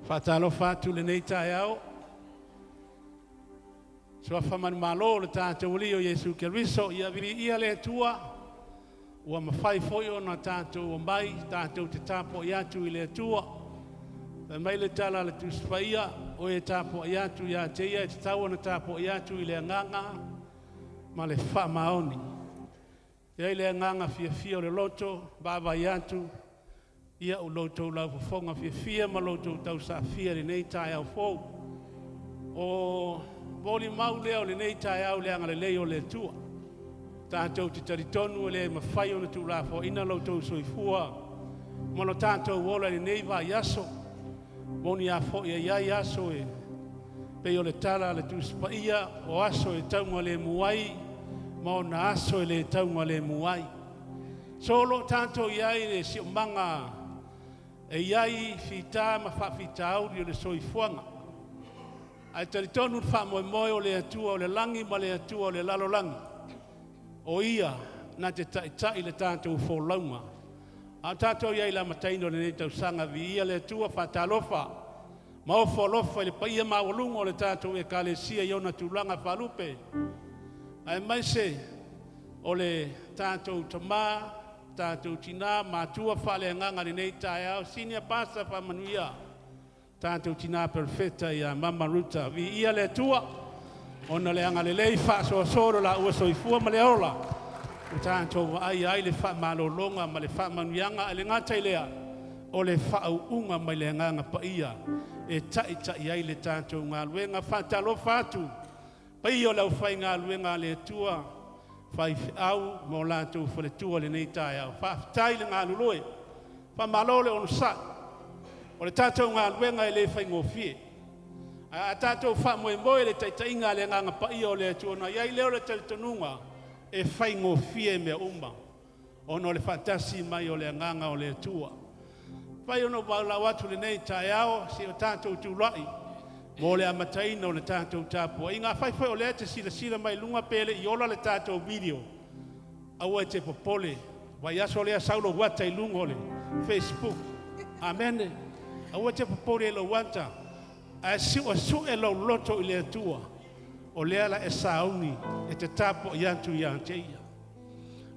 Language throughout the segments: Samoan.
Faatalofa atu lenei taeao. Suafa manumalo o le tatou Alii o Iesu Keriso, ia viiia le Atua, ua mafai foi ona tatou omai tatou te tapuai atu i le Atua. Fai mai le tala a le Tusi Paia, o e tapuai atu ia te ia e tatau ona tapuai atu i le agaga ma le faamaoni. E i ai le agaga fiafia o le loto, vaavaai atu, ia o lo outou laufofoga fiafia ma lo outou tausafia i lenei taeao fou. O molimau lea o lenei taeao i le agalelei o le Atua. Tatou te talitonu e le mafai ona tuulafoaiina lo outou soifua ma lo tatou ola i lenei vaiaso. Moni a foi e i ai aso e pei o le tala a le Tusi Paia, o aso e taugalemu ai ma ona aso e le taugalemu ai. So o lo o tatou i ai i le siomaga e i ai fita ma faafitauli o le soifuaga. Ae talitonu le faamoemoe o le Atua o le lagi ma le Atua o le lalolagi, o Ia na te taitai le tatou folauga. A o tatou i ai i le amataina o lenei tausaga, viia le Atua, faatalofa ma ofo alofa i le paia maualuga o le tatou Ekalesia i ona tulaga faalupe, aemaise o le tatou tama, tatou tina, matua faaleagaga i lenei taeao, Senior Pastor faamanuia, tatou tina perofeta ia Mama Ruta. Viia le Atua, ona le agalelei faasoasoa o lo laua soifua ma le ola, ua tatou vaaia ai le faamalologa ma le faamanuiaga, ae le gata i lea, o le faauuga mai le agaga paia e taitai ai le tatou galuega. Faatalofa atu, paia o le aufaigaluega a le Atua, faifeau ma o latou faletua i lenei taeao. Faafetai le galulue, faamalo le onosai. O le tatou galuega e le faigofie. Ae a tatou faamoemoe i le taitaiga a le Agaga Paia o le Atua, ona i ai lea o le talitonuga e faigofie mea uma, ona o le faatasi mai o le Agaga o le Atua. Fai ona ou valaau atu lenei taeao, se i o tatou tulai mo le amataina o le tatou tapuaiga. Afai foi o lea e te silasila mai i luga pe le i ola le tatou video, aua e te popole, vaiaso lea sau lou ata i luga o le Facebook. Amene. Aua e te popole i lou ata, ae suesue lou loto i le Atua, o lea la e sauni e te tapuai atu ia te ia.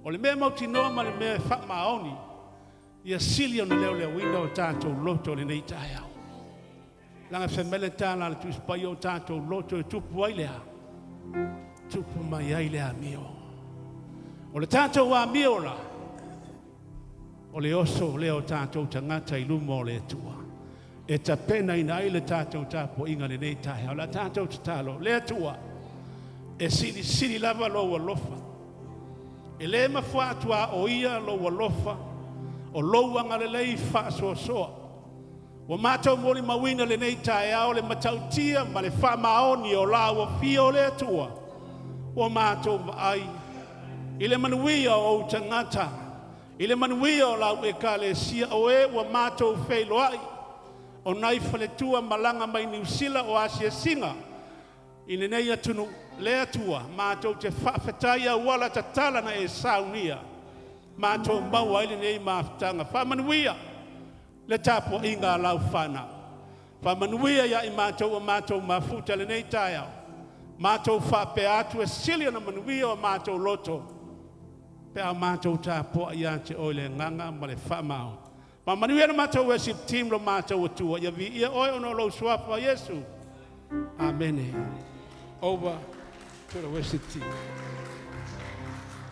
O le mea mautinoa ma le mea e faamaoni, ia sili ona leoleoina o tatou loto i lenei taeao. Leaga fai mai le tala a le Tusi Paia o tatou loto e tupu ai le a? Tupu mai ai le amio. O le tatou amio la, o le oso lea o tatou tagata i luma o le Atua. E tapenaina ai le tatou tapuaiga i lenei taeao. O le a tatou tatalo, le Atua, e silisili lava lou alofa. E le mafua atu a o ia lou alofa, o lou agalelei faasoasoa. Ua matou molimauina lenei taeao le matautia ma le faamaoni o lau afio o le Atua. Ua matou vaai i le manuia o ou tagata, i le manuia o lau ekalesia, o e ua matou feiloai, o nai faletua malaga mai Niusila o asiasiga i lenei atunuu, le Atua, matou te faafetai auala tatala na e saunia, matou maua ai lenei mafutaga. Faamanuia le tapuaiga a lau fanau. Faamanuia ia i matou o matou mafuta lenei taeao. Matou faapea atu e sili ona manuia o matou loto, pe a matou tapuai ia te oe le agaga ma le faamaoni. Faamanuia le matou worship team lo matou Atua. Ia viia oe ona o lou suafa Iesu. Amene. Over to the worship team.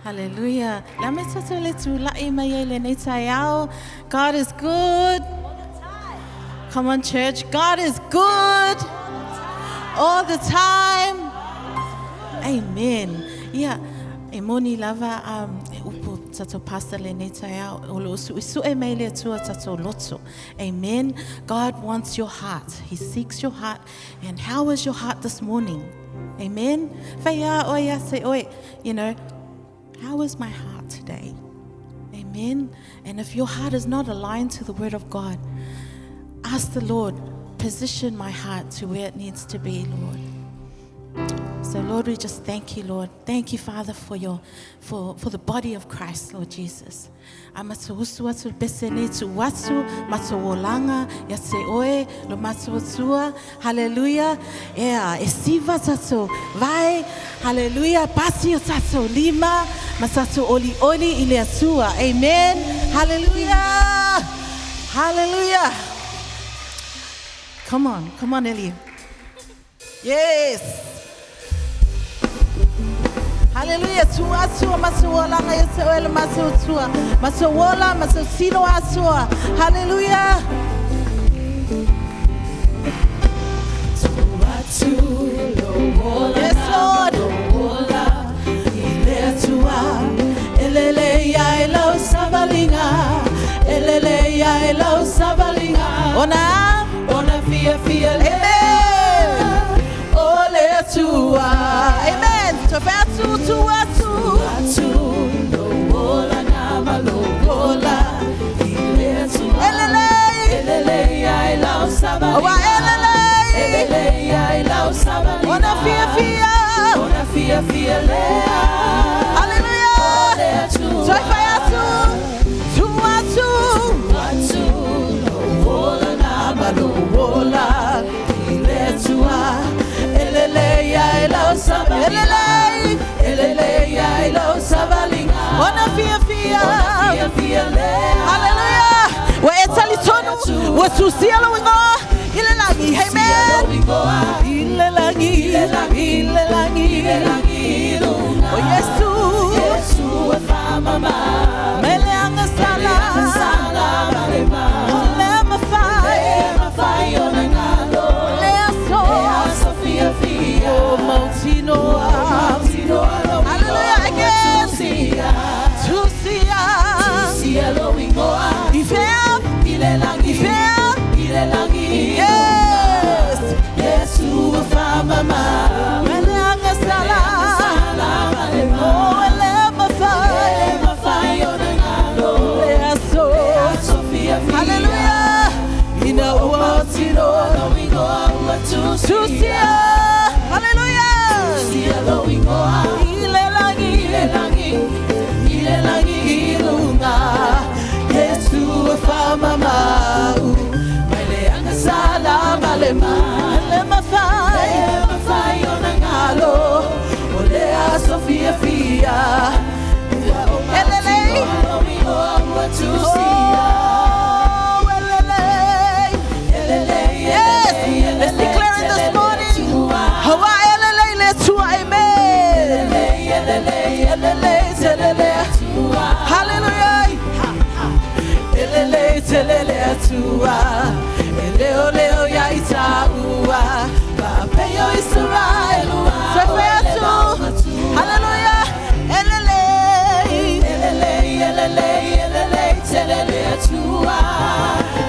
Hallelujah. La me tatou le tula'i mai ai lenei taeao. God is good. Come on, church. God is good. All the time. Amen. Ia, e moni lava e upu tatou pastor lenei taeao, o lo o su'esu'e mai le Atua tatou loto. Amen. God wants your heart. He seeks your heart. And how is your heart this morning? Amen. Fai a oe ia te oe, how is my heart today? Amen. And if your heart is not aligned to the word of God, ask the Lord, position my heart to where it needs to be, Lord. So Lord, we just thank you, Lord. Thank you, Father, for your for the body of Christ, Lord Jesus. A matou usu atu le pese nei tu atu, matou olaga, ia te oe, lo matou Atua. Hallelujah. Ea, e siva tatou vae. Hallelujah. Pasi o tatou lima, ma tatou olioli i le Atua. Amen. Hallelujah. Hallelujah. Come on, come on, Eli. Yes. Hallelujah. Tu atu matou olaga ia te oe le matou Atua. Matou ola, matou tino atoa. Hallelujah. Yes, Lord. I le Atua, e lelei ai lau savaliga, e lelei ai lau savaliga. Ona, Ona fiafia Amen. O le Atua. Amen. Tofe atu, tu atu. Atu lo ola na ma lo ola i le Atua. E lelei. E lelei ai lau savaliga. Aua e lelei. E lelei ai lau savaliga. Ona fiafia. Ona fiafia lea. Hallelujah. Le Atua. Tofe atu, tu atu. Atu lo ola na ma lo ola i le Atua. E lelei ai lau savaliga. E lelei. E lelei ai lau savaliga. Ona fiafia. Ona fiafia lea. Hallelujah. Ua e talitonu, ua tusia lou igoa i le lagi. Amen. I le lagi, i le lagi. O Iesu, Yesu e whamama. Mele agasala. Sala malema. O le mafai. Le mafai ona galo. Le aso. Le aso fiafia. O mautinoa. Mautinoa lo Hallelujah again. Tusia. Tusia. Tusia lou igoa. I fea. I le lagi. I fea. I le lagi. Yes. Yesu e whamama. Mele agasala. Sala malema. O le mafai. Le mafai ona galo. Le aso. Le aso fiafia. Hallelujah. Ina ua mautinoa. Lou igoa ua tusia. Tusia. Hallelujah. Tusia lou igoa. I le lagi. I le lagi. I le lagi i luga. Yesu e whamamau. Mai le agasala ma le ma. Le mafai. Le mafai ona galo. O le aso fiafia. Ua o E lelei. lou igoa ua tusia. Oh, e lelei. E lelei, Yes. Let's declare it this morning. Hawa e lelei le Atua. Amen. E lelei, telele. Hallelujah. E lelei, telele Atua. E leo leo ia i tāua. Fa'apea o Israel. Tofe atu. Hallelujah. E lelei. E lelei, e lelei, e lelei, telele Atua.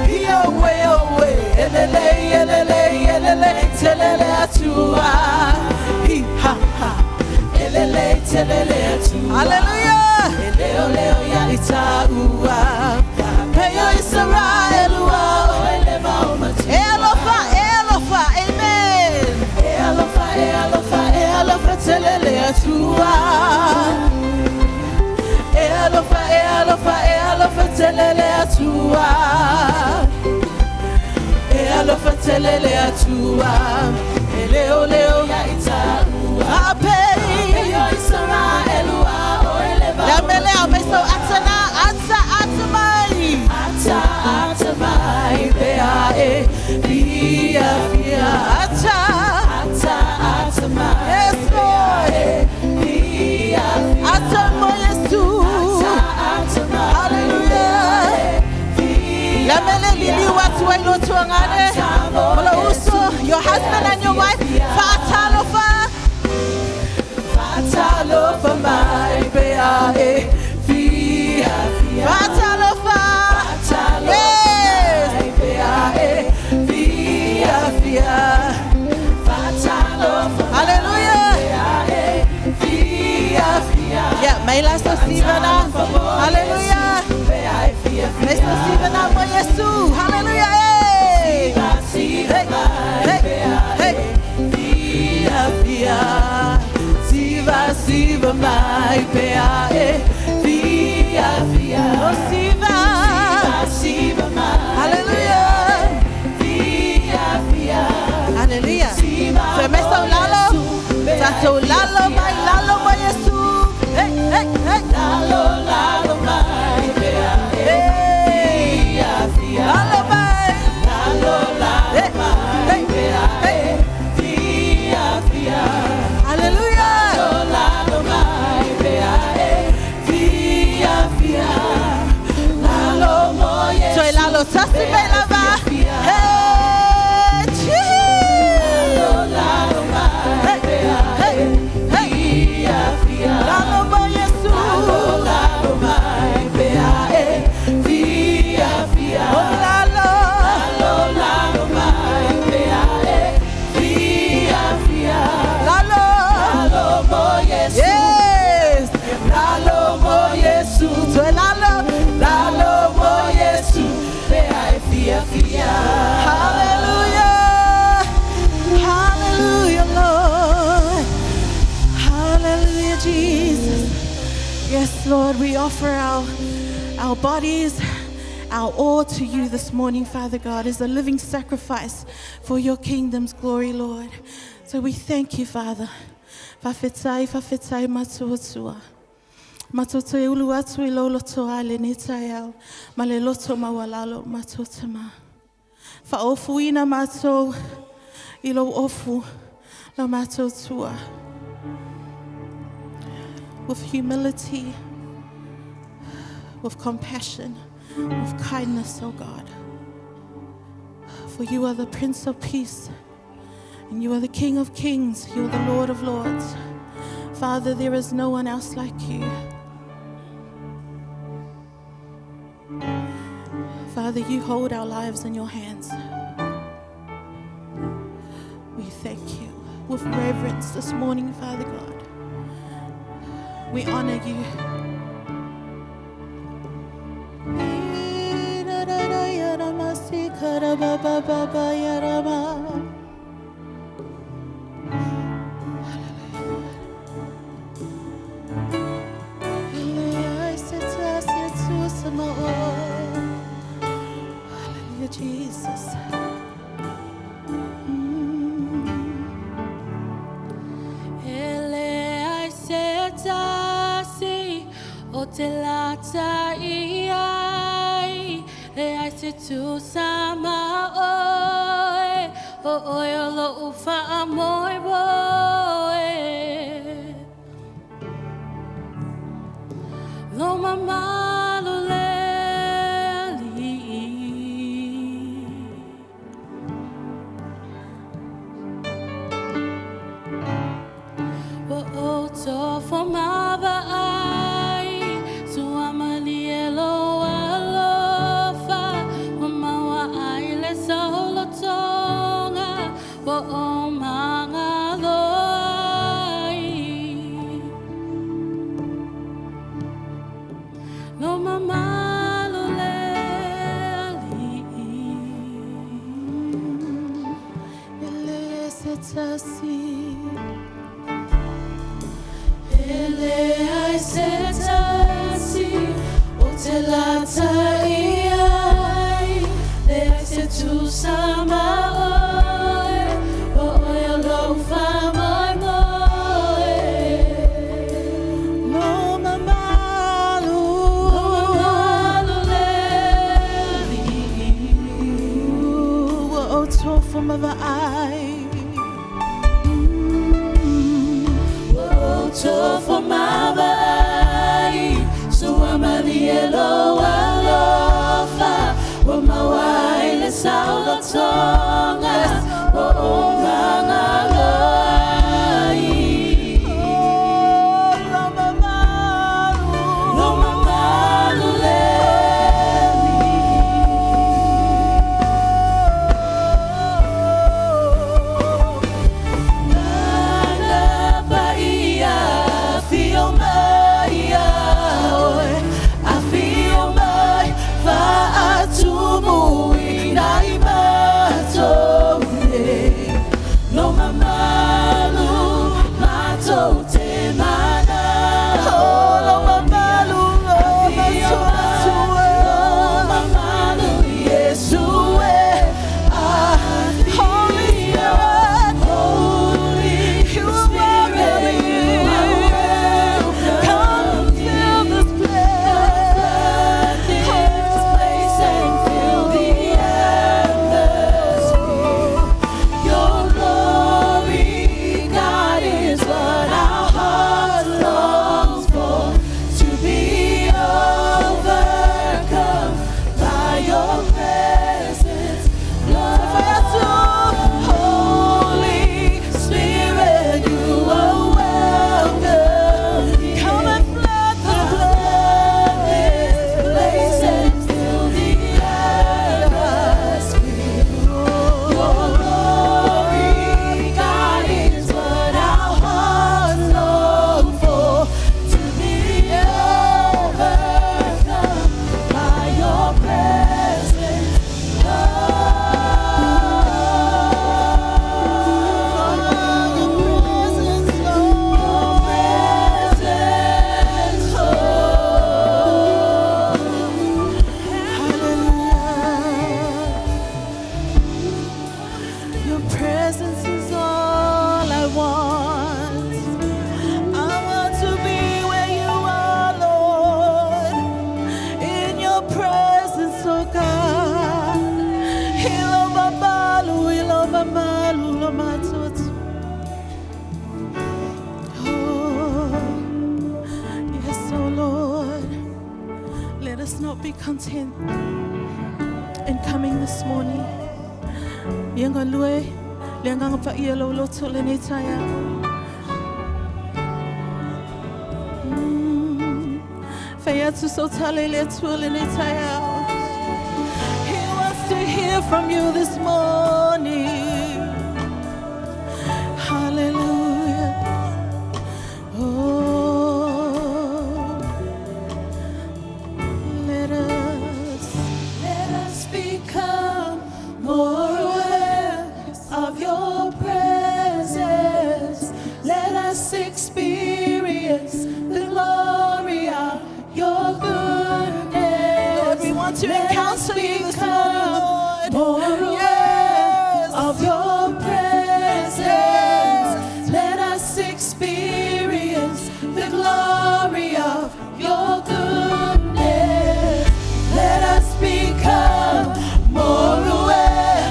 Ia ue ue. E lelei, e lelei, e lelei, telele Atua. Hi ha ha. E lelei, telele Atua. Hallelujah. E leo leo ia I tāua. Fa'apea o Israel. O e le mau matua. E alofa, e alofa. Amen. E alofa, e alofa, E alofa telele Atua. E alofa, e alofa, e alofa telele Atua. E alofa telele Atua. E leo leo ia i tāua. Ape. E o Israel ua o e le mau Lea mele au mai sau atana ata ata mai. Ata, ata mai pea e fiafia. Ata. Ata, ata mai Yes, Lord. e fiafia. Ata mo Yesu. Ata, ata mai Hallelujah. fiafia. Lea mele liliu atu ai lo tuagane. Mo lou uso, your husband and your wife. Fa'atalofa. Fa'atalofa mai pea e fiafia. Fa'atalofa. Fa'atalofa Yes. mai pea e fiafia. Fa'atalofa Hallelujah. pea e fiafia. Yeah, mai la so sivana. Hallelujah. Pea e fiafia. Mai so sivana mo Yesu. Hallelujah. Hey. Siva, siva Hey, mai hey, pea hey. e fiafia. fia Siva siva mai pe ae Fia fia Oh, siva. Siva siva mai Hallelujah. Fia fia Hallelujah. Siva Fai mai sau lalo. Tatou lalo mai lalo mai Yesu. Hey, hey, hey. Lalo lalo mai pe ae Hey. Fia fia Lalo mai. Lalo lalo Hey, mai hey, pe hey. ae Fia fia Hallelujah. Lalo mai pe ae Fia fia Lalo mo Yesu Toi lalo tasi mai lava. Fia Hey. Chee. Lalo mai Hey, pe ae hey, hey. Fia fia Lalo mo Yesu. Lalo lalo mai pe ae Fia fia Oh, lalo. Lalo lalo mai pe ae Fia fia Lalo. Lalo mo Yesu Yes. Lalo mo Yesu Toi lalo. Lalo mo Yesu pe ae fia fia Hallelujah. Hallelujah, Lord. Hallelujah, Jesus. Yes, Lord, we offer our bodies, our all to you this morning, Father God, as a living sacrifice for your kingdom's glory, Lord. So we thank you, Father. Fa'afetai, fa'afetai matuatua. Matoto e ulu atu i lo loto ale ne tai ma le loto maualalo matotama. Fa'aofuina matou i lou ofu lo matou tua. With humility, with compassion, with kindness, O God. For you are the Prince of Peace, and you are the King of Kings, you are the Lord of Lords. Father, there is no one else like you. Father, you hold our lives in your hands. We thank you with reverence this morning, Father God. We honor you. Hallelujah, Jesus. E leai se tasi o te lata i ai Leai se tusa ma oe O oe o lo'u fa'amoemoe Lo mamalu le Alii. Ua ou tofo ma vaai Suamalie lou alofa Ua maua ai le saolotoga Ua ou magalo ai Lo mamalu le Alii. E se tasi. E leai se tasi o te lata i ai Leai se tusa ma oe O oe o lou fa'amoemoe Lo mamalu. Lo mamalu le Alii. Ua ou tofo ma vaai. Ua ou tofo ma vaai Suamalie lou alofa Ua maua ai le saolotoga Ua ou magalo ai Oh, lo mamalu. Lo mamalu le Alii. not be content in coming this morning. Ia galue le Agaga Paia i lou loto lenei taeao. Fai atu sau tala i le Atua lenei taeao. He wants to hear from you this morning. Hallelujah. Oh, let us Let us become more aware of your presence. Let us experience the glory of your goodness. Lord, we want to Let us encounter you this become morning, Lord. More aware Yes. of your presence. Yes. Let us experience the glory of your goodness. Let us become more aware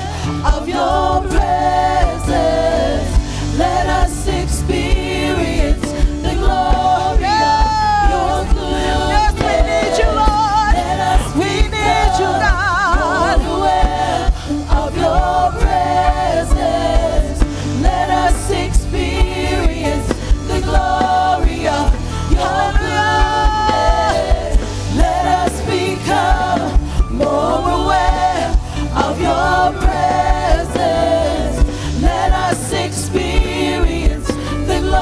of your presence. Let us experience the glory of your goodness. Yes, we need you, Lord. Let us We need you, become God. more aware of your presence. Let us experience the glory of your goodness. Let us become more aware of your presence. Let us experience the glory.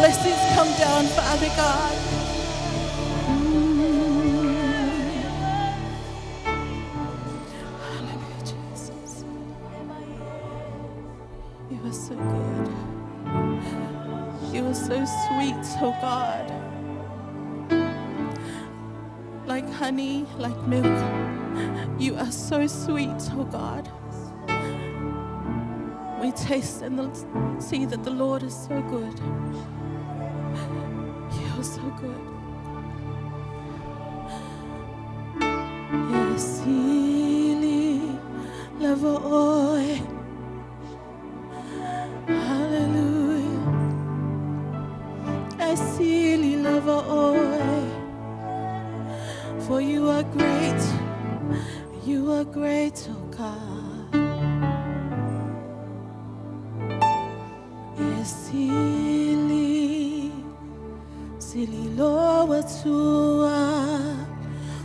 blessings come down, Father God. Hallelujah, Jesus. You are so good. You are so sweet, oh God. Like honey, like milk. You are so sweet, oh God. We taste and see that the Lord is so good. You are so good. Esili lava oe. Hallelujah. Esili lava oe. For you are great. You are great, oh God. Esili, sili loa tua,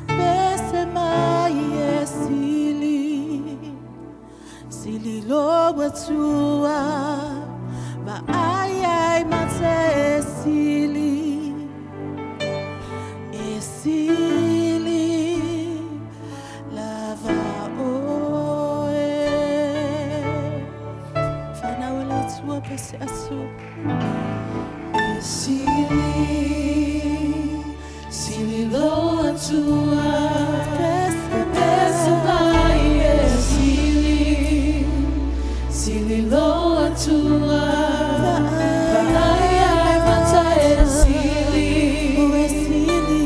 bese mai esili, sili loa tua, va ai ai mate esili, esili, lava oe. Whanau le tua pese asu. Sili, sili loa tua, Pese pese mai e sili, sili loa tua, ai ai mata e sili, Esili,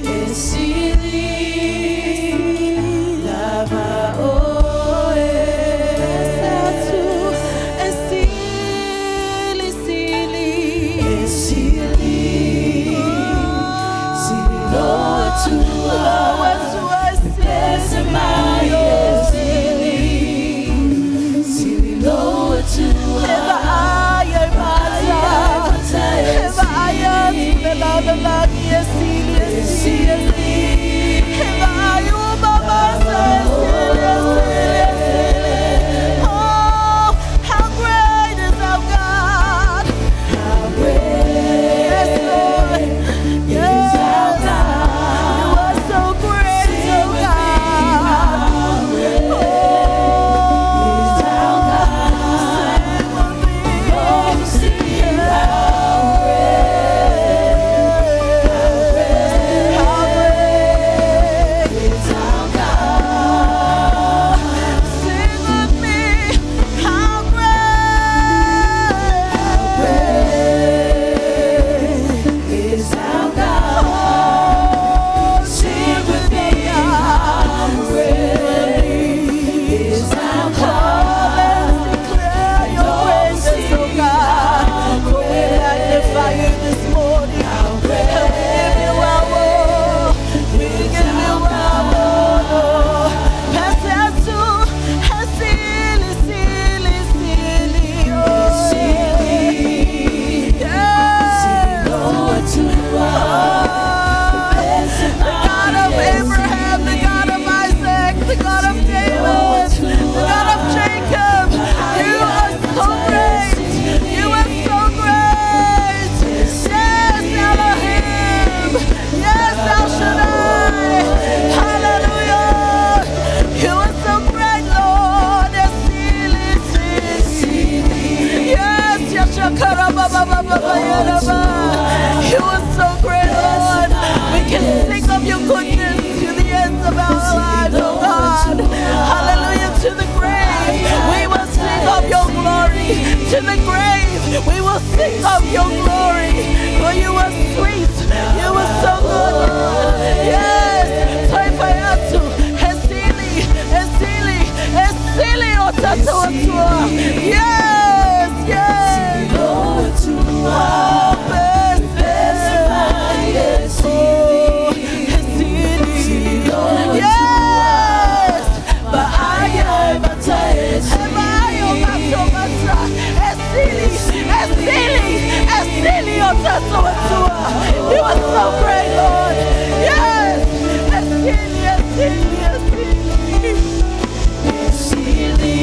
e sili, lava oe. atu, esili, sili. E sili, sili loa tua, Loa tua, pese mai e sili, sili loa tua, Eva ai ai mata. Eva ai ai la la la esili, esili, esili. Eva ai o mama esili, esili, esili. Oh, how great is our God. How great Yes, Lord. is Yes. our God. You are so great, oh God. Is our God. Sing with me. Oh, sing how great, How great. is our God. Sing with me. How great. Great is our God. Sing with me, how great is our God. Let's declare your greatness, oh God. For we magnify you this morning. How And we give you our all. We give you our all. Pese atu, esili, sili, sili, oh. Yes. The God of Abraham, the God of Isaac, the God of David, the God of Jacob. You are so great. You are so great. Yes, Elohim. Yes, El Shaddai. Hallelujah. You are so great, Lord. Esili, sili. Yes, Yashakara Baba Baba Yaraba. You are so great, Lord. We can sing of your goodness to the ends of our lives, oh God. Hallelujah. To the grave, we will sing of your glory. To the grave, we will sing of your glory. For you are sweet. You are so good, Lord. Yes. Taifayatu. Esili. Esili. Esili. Otata Watua. Yes. Yes. Oh, best. Oh, Esili. Yes. But I am Esili, Esili, Esili, Otata Watua. You are so great, Lord. Yes. Esili, Esili, Esili. Sili,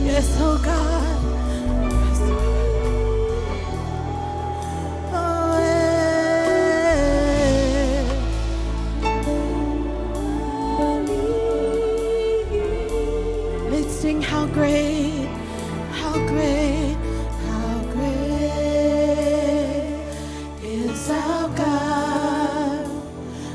Yes, oh God. Oh, eh. Let's sing how great, how great, how great is our God.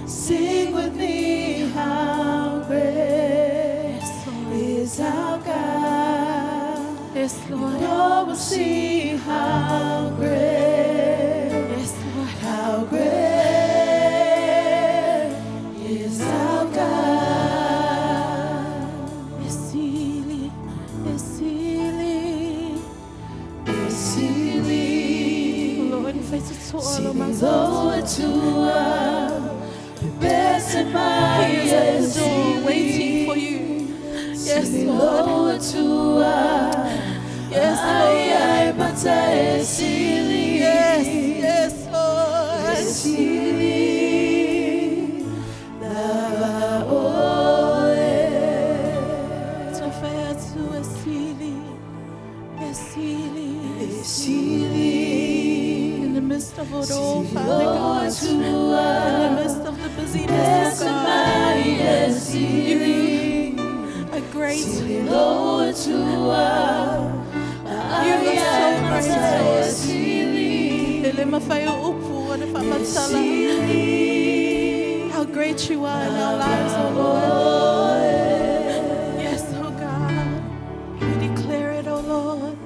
Sing with me, how great Yes, Lord. is our God. Yes, Lord. All will see how great, Yes, Lord. how great is our God. Esili, esili. Esili, Lord, if I to all of my Sili soul, best in my He is at the door waiting for you. Yes, Lord. Yes, Lord. Yes, yes, Lord. Tofea tu esili, esili. In the midst of it all, Father God, in the midst of the busyness, oh God, you are great. You are so great, Lord. Ele mafai upu ane whamatala. How great you are in our lives, oh Lord. Yes, oh God. We declare it, oh Lord.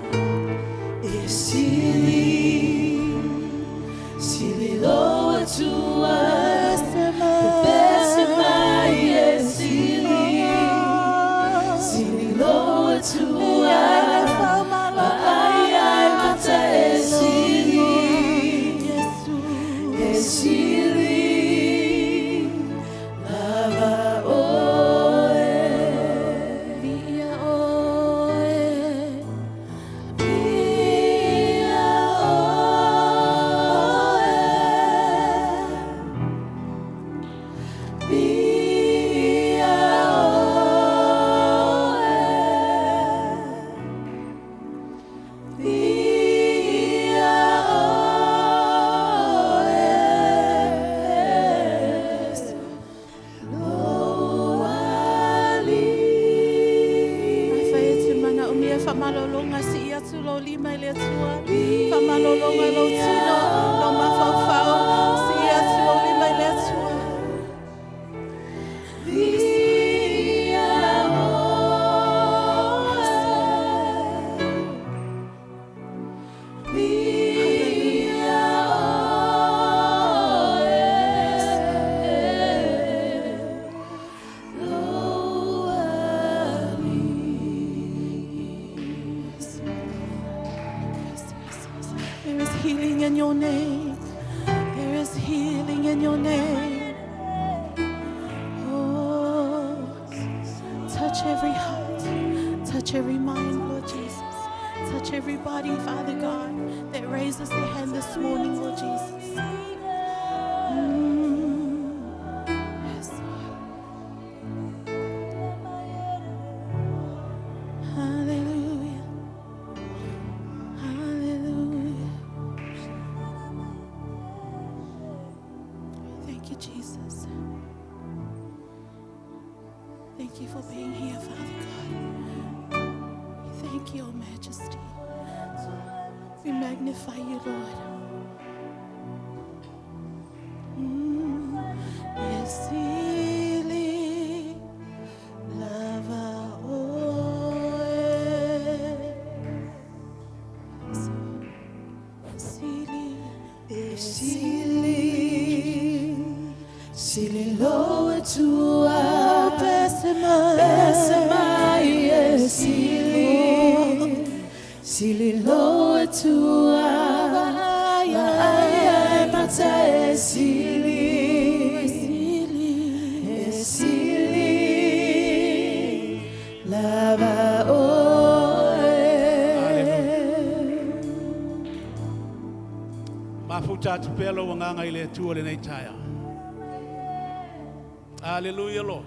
Afai mana umia whamalolonga si ia tu lo lima i le atua. Whamalolonga lo tino, lo mawhauwhau, si ia tu lo lima i le atua. There is healing in your name. There is healing in your name. Oh, touch every heart, touch every mind, Lord Jesus. Touch every body, Father God, that raises their hand this morning, Lord Jesus. Mm. Yes, Lord. Hallelujah. Hallelujah. Thank you, Jesus. Thank you for being here, Father God. We Thank you, Your Majesty. We magnify you, Lord. Esili lava oe. Esili, Esili, sili loa tua, Besima, besima esili, sili loa tua, ai mata esili, Esili, esili, lava oe. Mafuta atu pea lau anganga i le Atua lenei taeao. Hallelujah, Lord.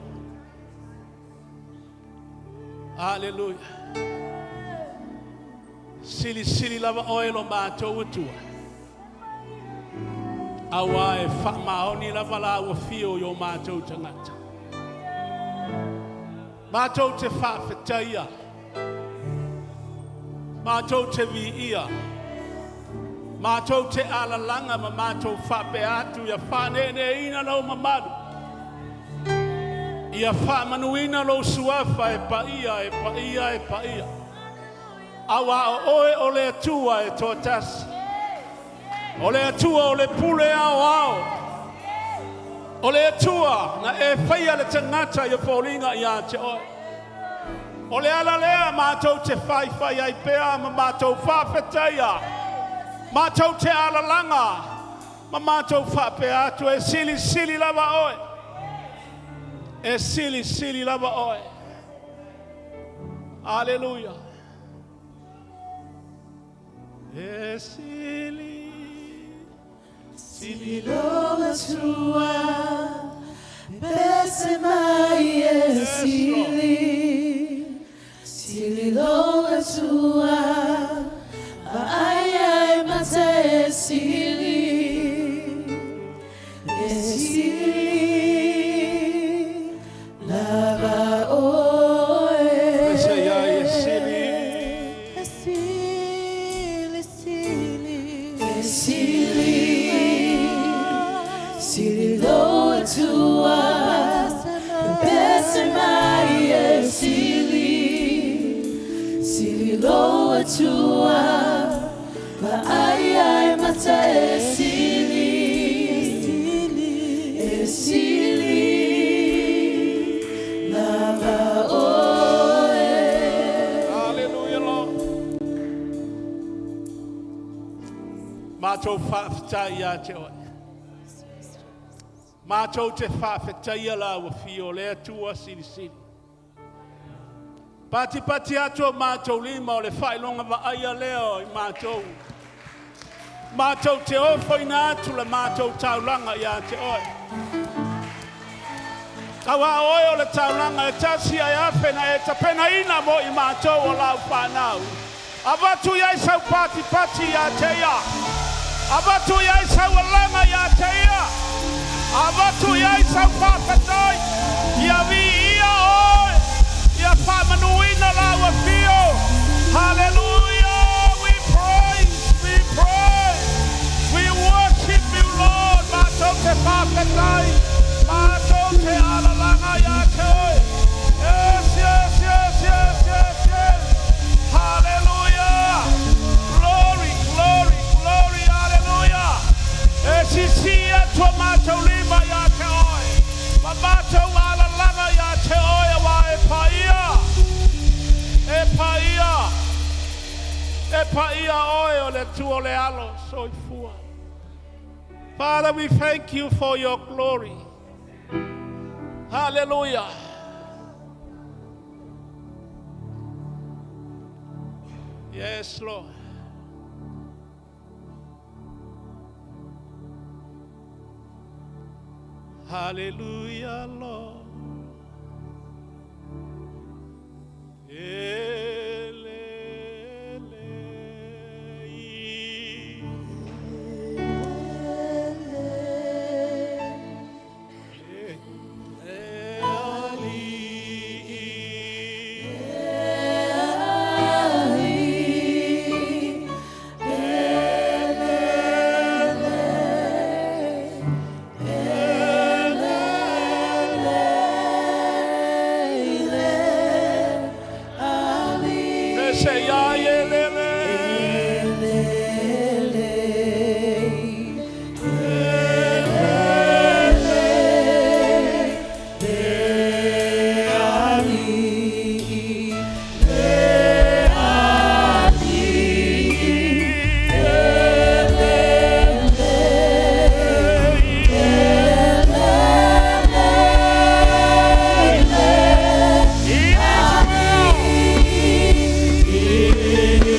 Hallelujah. Silisili lava oe lo matou Atua. Auā e faamaoni lava lau afio i o matou tagata. Matou te faafetaia, matou te viia, matou te alalaga ma matou faapea atu ia faaneeneeina lou mamalu, ia faamanuina lou suafa e paia, e paia, e paia. Auā o oe o le Atua e toatasi. O le Atua o le pule aoao. O le Atua na e faia le tagata ia foliga ia te oe. O le ala lea matou te faifai ai pea ma matou faafetaia, matou te alalaga ma matou faapea atu e silisili lava oe. E silisili lava oe. Aleluia. E sili. Sili lo Atua, pese mai e sili. Sili lo Atua, vaai ai mata e sili. E sili lava oe. Pese ia e sili. E sili, sili. E sili, sili lo Atua, pese mai e sili. Sili lo Atua, vaai ai mata e sili. E sili lava oe. Hallelujah, Lord. Matou faafetai ia te oe. Matou te faafetaia lau afio le Atua silisili. Patipati atu o matou lima o le faailoga vaaia lea i matou. Matou te ofoina atu le matou taulaga ia te oe. Auā o oe o le taulaga e tasi ae afe na e tapenaina mo i matou o lau fanau. Avatu i ai sau patipati ia te ia. Avatu i ai sau alaga ia te ia. Avatu i ai sau faafetai. Ia viia oe. Ia faamanuina lau afio. Hallelujah. We praise, we praise. We worship you, Lord. Matou te faafetai. Matou te alalaga ia te oe. Yes, yes, yes, yes, yes, yes. Hallelujah. Glory, glory, glory, hallelujah. E sisi atu o matou lima ia te oe. Ma matou alalaga ia te oe auā e paia. E paia. E paia oe o le Atua o le alo soifua. Father, we thank you for your glory. Hallelujah. Yes, Lord. Hallelujah, Lord. Ele, ele, i. E, ali, i. Ese ia, ele, ele. It is well.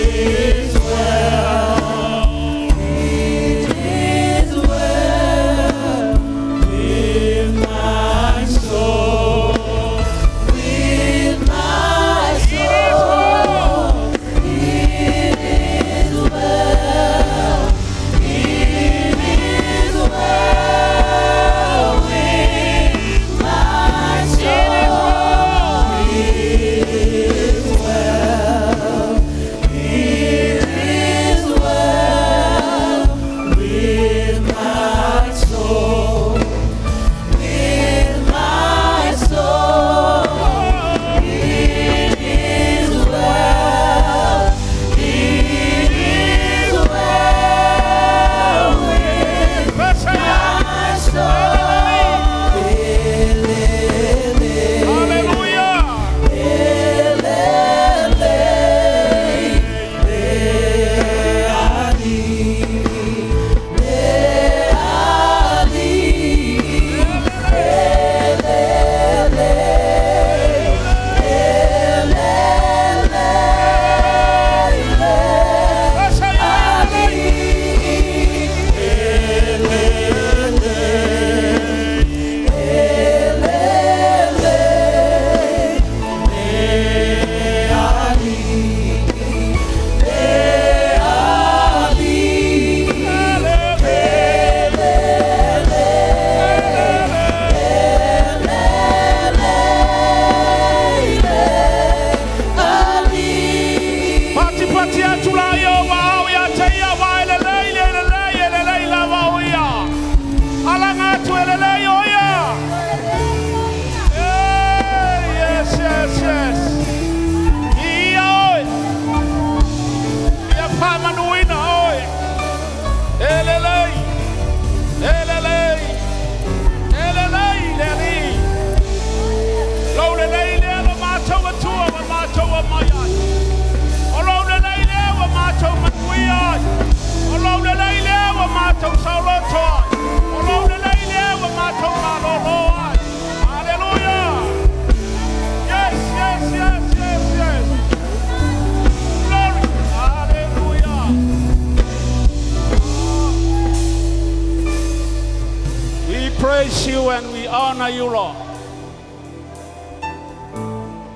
you and we honor you, Lord.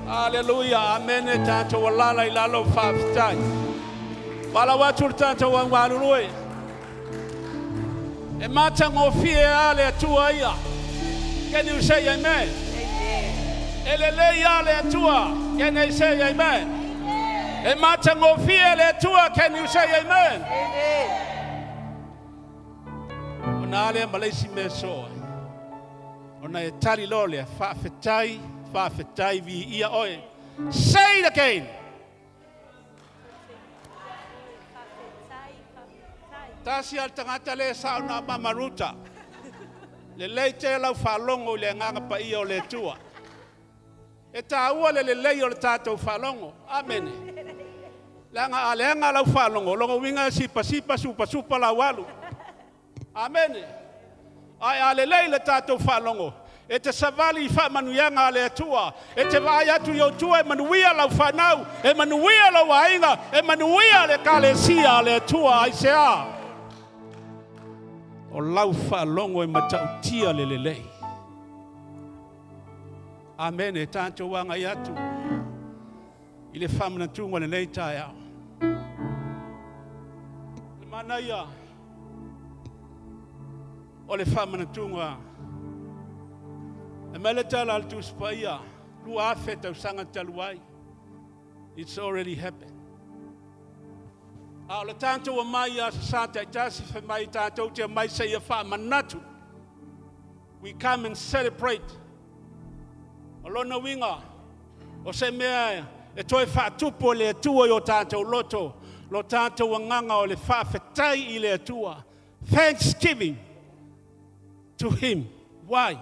Hallelujah. Amen. E tātou alala i lalo whaafetai. Walau atu le tātou au alulue. E matagofie a le Atua ia. Can you say amen? Amen. E lelei a le Atua. Can you say amen? Amen. E matagofie le Atua. Can you say amen? Amen. Ona ale ma le isi mea soa. Ona e tali loa lea, faafetai, faafetai, viia oe. Say it again. Tasi a le tagata le sao na Mama Ruta. Lelei tele lau faalogo i le agaga paia o le Atua. E taua le lelei o le tatou faalogo. Amene. Leaga a leaga lau faalogo, lona uiga e sipasipa supasupa lau alu. Amene. Ae a lelei le tatou faalogo, e te savali i faamanuiaga a le Atua, e te vaai atu i ou tua e manuia lau fanau, e manuia lou aiga, e manuia le Ekalesia a le Atua. Aisea? O lau faalogo e matautia le lelei. Amene. Tatou agai atu i le faamanatuga o lenei taeao. Le manaia o le faamanatuga e mai le tala a le Tusi Paia 2000 tausaga talu ai. It's already happened. A o le tatou omai i aso Sa taitasi fai mai tatou te omai seia faamanatu. We come and celebrate. O lona uiga, o se mea e toe faatupu e le Atua i o tatou loto, lo tatou agaga o le faafetai i le Atua. Thanksgiving to Him. Why?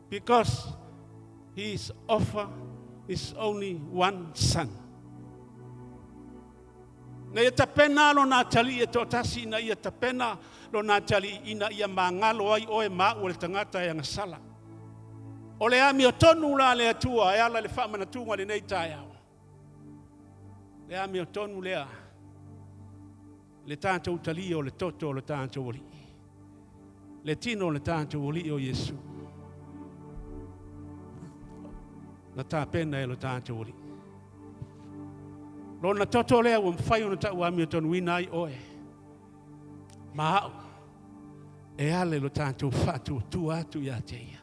Because He is offer His only one Son. Na ia tapena lona atalii e toatasi ina ia tapena lona atalii ina ia magalo ai oe ma au o le tagata e agasala. O le amiotonu la a le Atua e ala i le faamanatuga i lenei taeao. Le amiotonu lea le tatou talia o le toto o le tatou Alii. Le tino o le tatou Alii o Iesu. Na tapena e lo tatou Alii. Lona toto lea ua mafai ona tau amiotonuina ai oe ma au e ala i lo tatou faatuatua atu ia te ia.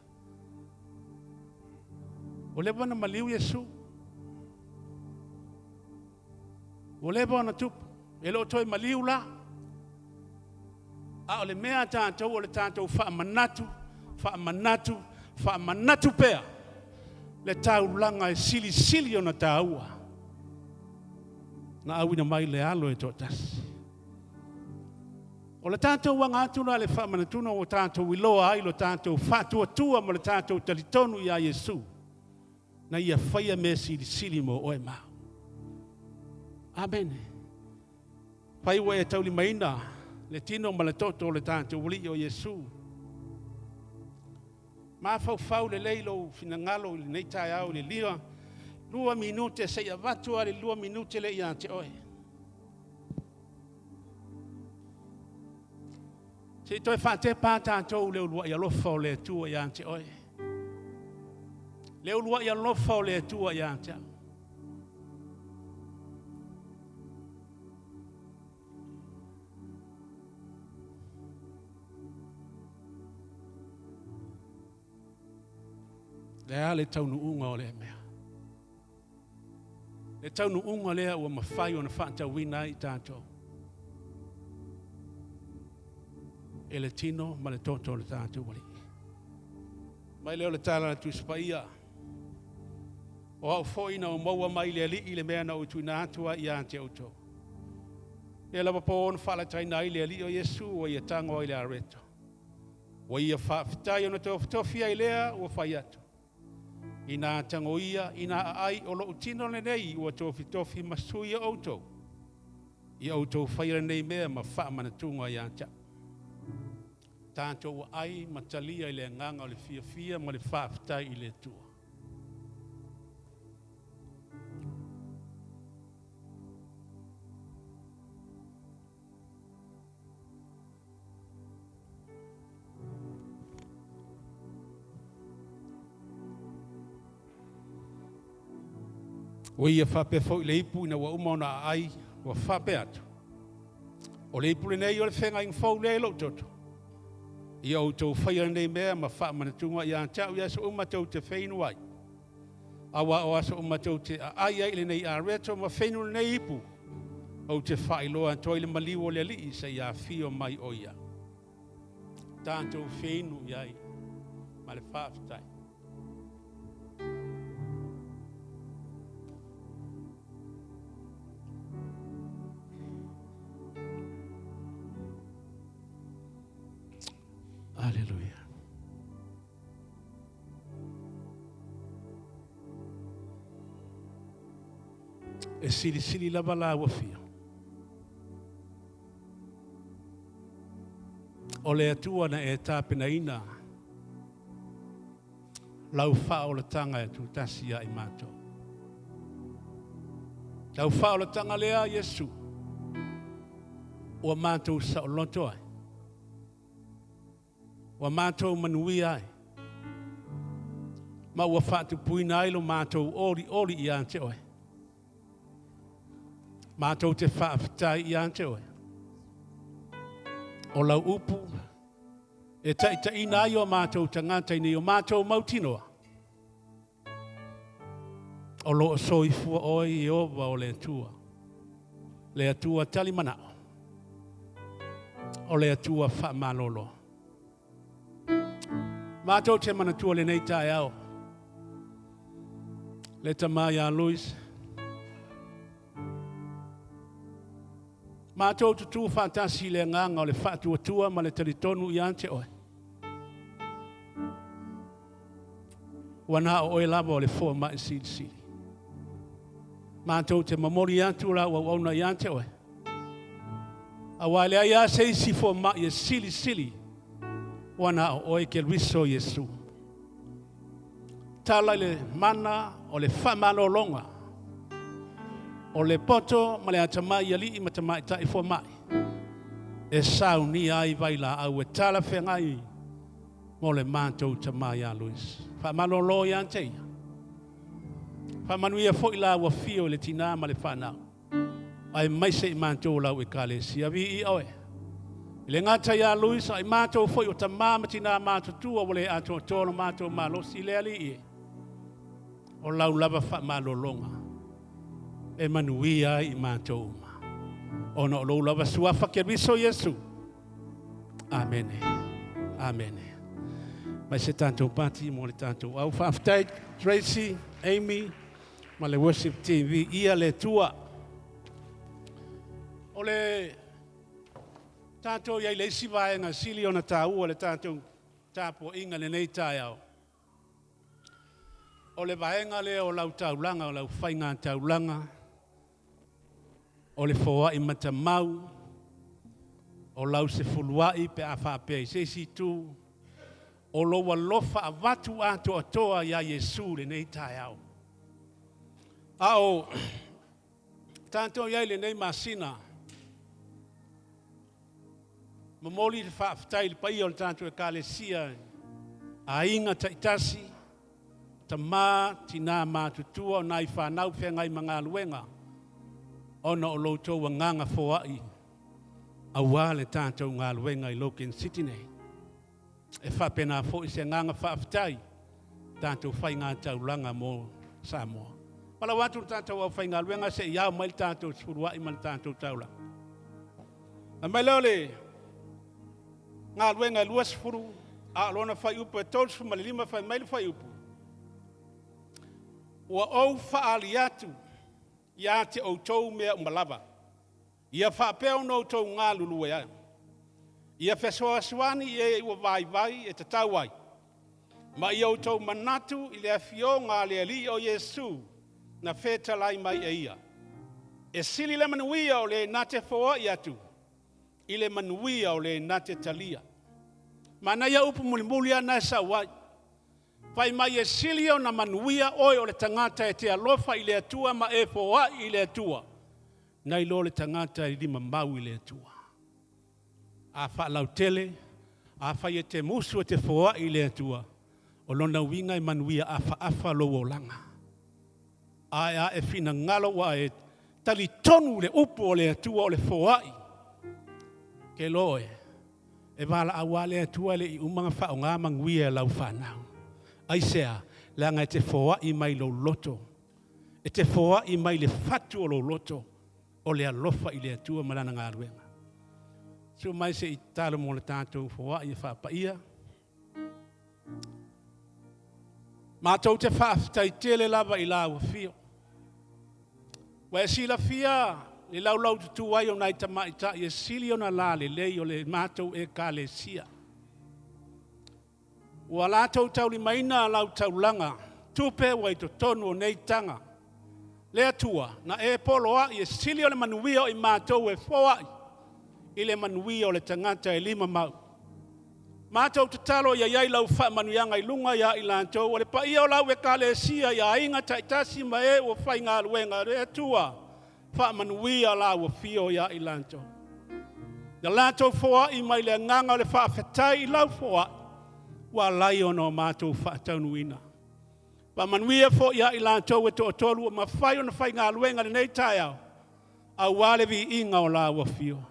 Ua leva ona maliu Iesu. Ua leva ona tupu. E le o toe maliu la. A o le mea a tatou o le tatou faamanatu, faamanatu, faamanatu pea le taulaga e silisili ona taua na auina mai le alo e toatasi. O le tatou aga atu la i le faamanatuga ua tatou iloa ai lo tatou faatuatua ma le tatou talitonu iā Iesu na ia faia mea silisili mo oe ma au. Amene. Fai ua e taulimaina le tino ma le toto o le tatou Alii o Iesu. Mafaufau lelei lou finagalo i lenei taeao i le lia lua minute se i avatu a le lua minute lea ia te oe. Se i toe faatepa tatou le uluai alofa o le Atua ia te oe. Le uluai alofa o le Atua ia te au. Le a le taunuuga o lea mea? Le taunuuga lea ua mafai ona faatauina ai i tatou e le tino ma le toto o le tatou Alii. Mai lea o le tala a le Tusi Paia, O au foi na ou maua mai le Alii le mea na ou tuuina atu ai ia te outou. Lea lava po na faalataina ai le Alii o Iesu ua ia tago ai le areto. Ua ia faafetai ona tofitofi ai lea ua fai atu. Ina tagoia, ina aai o lou tino lenei ua tofitofi ma sui o outou. Ia outou faia lenei mea ma faamanatuga ia te au. Tatou aai ma talia i le agaga o le fiafia ma le faafetai i le Atua. Ua ia faapea foi le ipu ina ua uma ona aai, ua faapea atu, O le ipu lenei o le feagaiga fou lea i lou toto. Ia outou faia lenei mea ma faamanatuga ia te au i aso uma tou te feinu ai. Aua o aso uma tou te aai ai i lenei areto ma feinu lenei ipu, ou te faailoa atu ai le maliu o le Alii seia afio mai o ia. Tatou feinu i ai ma le faafetai. Aleluia. E silisili lava la ua fia. O le Atua na e tapenaina lau faaolataga e tutasi ia i matou. Lau faaolataga lea, Iesu, ua matou saoloto ai, ua matou manuia ai, ma ua faatupuina ai lo matou olioli ia te oe. Matou te faafetai ia te oe. O lau upu e taitaiina ai o matou tagata ina ia o matou mautinoa o lo o soifua oe Ieova o le Atua, le Atua tali manao, o le Atua faamalolo. Matou te manatua lenei taeao le tama ia Luis. Matou tutū faatasi i le agaga o le faatuatua ma le talitonu ia te oe. Ua na o oe lava o le fomai silisili. Matou te momoli atu lau auauna ia te oe. Aua e leai lava se isi fomai e silisili ua na o oe Keriso Iesu. Tala i le mana o le faamalologa o le poto ma le atamai i alii ma tamaitai fomai e saunia ai vailaau e talafeagai mo le matou tama ia Luis. Faamalolo ia te ia. Faamanuia foi la ua fio i le tinā ma le fanau. Aemaise i matou o lau ekalesia. Viia oe. E le gata ia Luis, a i matou foi o tamā ma tinā matutua ua le atoatoa lo matou malosi le Alii e. O lau lava faamalologa e manuia ai i matou uma. Ona o lou lava suafa Keriso Iesu. Amene. Amene. Mai se tatou pati mo le tatou au. Faafetai Tracy, Amy, ma le worship team. Viia le Atua. O le tatou i ai le isi vaega sili ona taua le tatou tapuaiga lenei taeao. O le vaega lea o lau taulaga, o lau faiga taulaga, o le foai matamau, o lau sefuluai pe a faapea i se isi itu, o lou alofa avatu atoatoa iā Iesu lenei taeao. A o tatou i ai lenei masina, momoli le faafetai i le paia o le tatou ekalesia, aiga taitasi, tamā, tinā matutua o nai fanau feagai ma galuega, ona o lo outou agaga foai aua le tatou galuega i Logan City nei. E faapena foi se agaga faafetai tatou faiga taulaga mo Samoa. Palau atu le tatou aufaigaluega se i ao mai le tatou sefuluai ma le tatou taulaga. Fai mai lea o le galuega e 20, a o lona fuaiupu e 35, fai mai le fuaiupu, Ua ou faaali atu ia te outou mea uma lava, ia faapea ona outou galulue ai, ia fesoasoani i e ua vaivai e tatau ai, ma ia outou manatu i le afioga a le Alii o Iesu na fetalai mai e ia. E sili le manuia o le na te foai atu i le manuia o le na te talia. Manaia upu mulimuli lava na e sau ai. Fai mai e sili ona manuia oe o le tagata e te alofa i le Atua ma e foai i le Atua, nai lo le tagata e limamau i le Atua. A faalautele, afai e te musu e te foai i le Atua, o lona uiga e manuia afaafa lou olaga. Ae a e finagalo ua e talitonu i le upu o le Atua o le foai, ke loe, e valaau lava le Atua e le i uma ona faaaoga manuia e lau fanau. Aisea? Leaga e te foai mai lou loto, e te foai mai le fatu o lou loto o le alofa i le Atua ma Lana galuega. Susu mai se i tatalo mo le tatou foai e faapaia. Matou te faafetai tele lava i lau afio. Ua e silafia le laulaututu ai o nai tamaitai e sili ona lalelei o le matou Ekalesia. Ua latou taulimaina lau taulaga tupe ua i totonu o nei taga. Le Atua, na e poloai e sili ona manuia o i matou e foai i le manuia o le tagata e limamau. Matou tatalo ia i ai lau faamanuiaga i luga ia i latou, o le paia o lau Ekalesia i aiga taitasi ma e ua faigaluega, le Atua, faamanuia lau afio ia i latou. Ia latou foai mai le agaga o le faafetai i lau foai, ua ala ai ona o matou faataunuuina. Faamanuia foi ia i latou e toatolu ua mafai ona faigaluega i lenei taeao, aua le viiga o lau afio.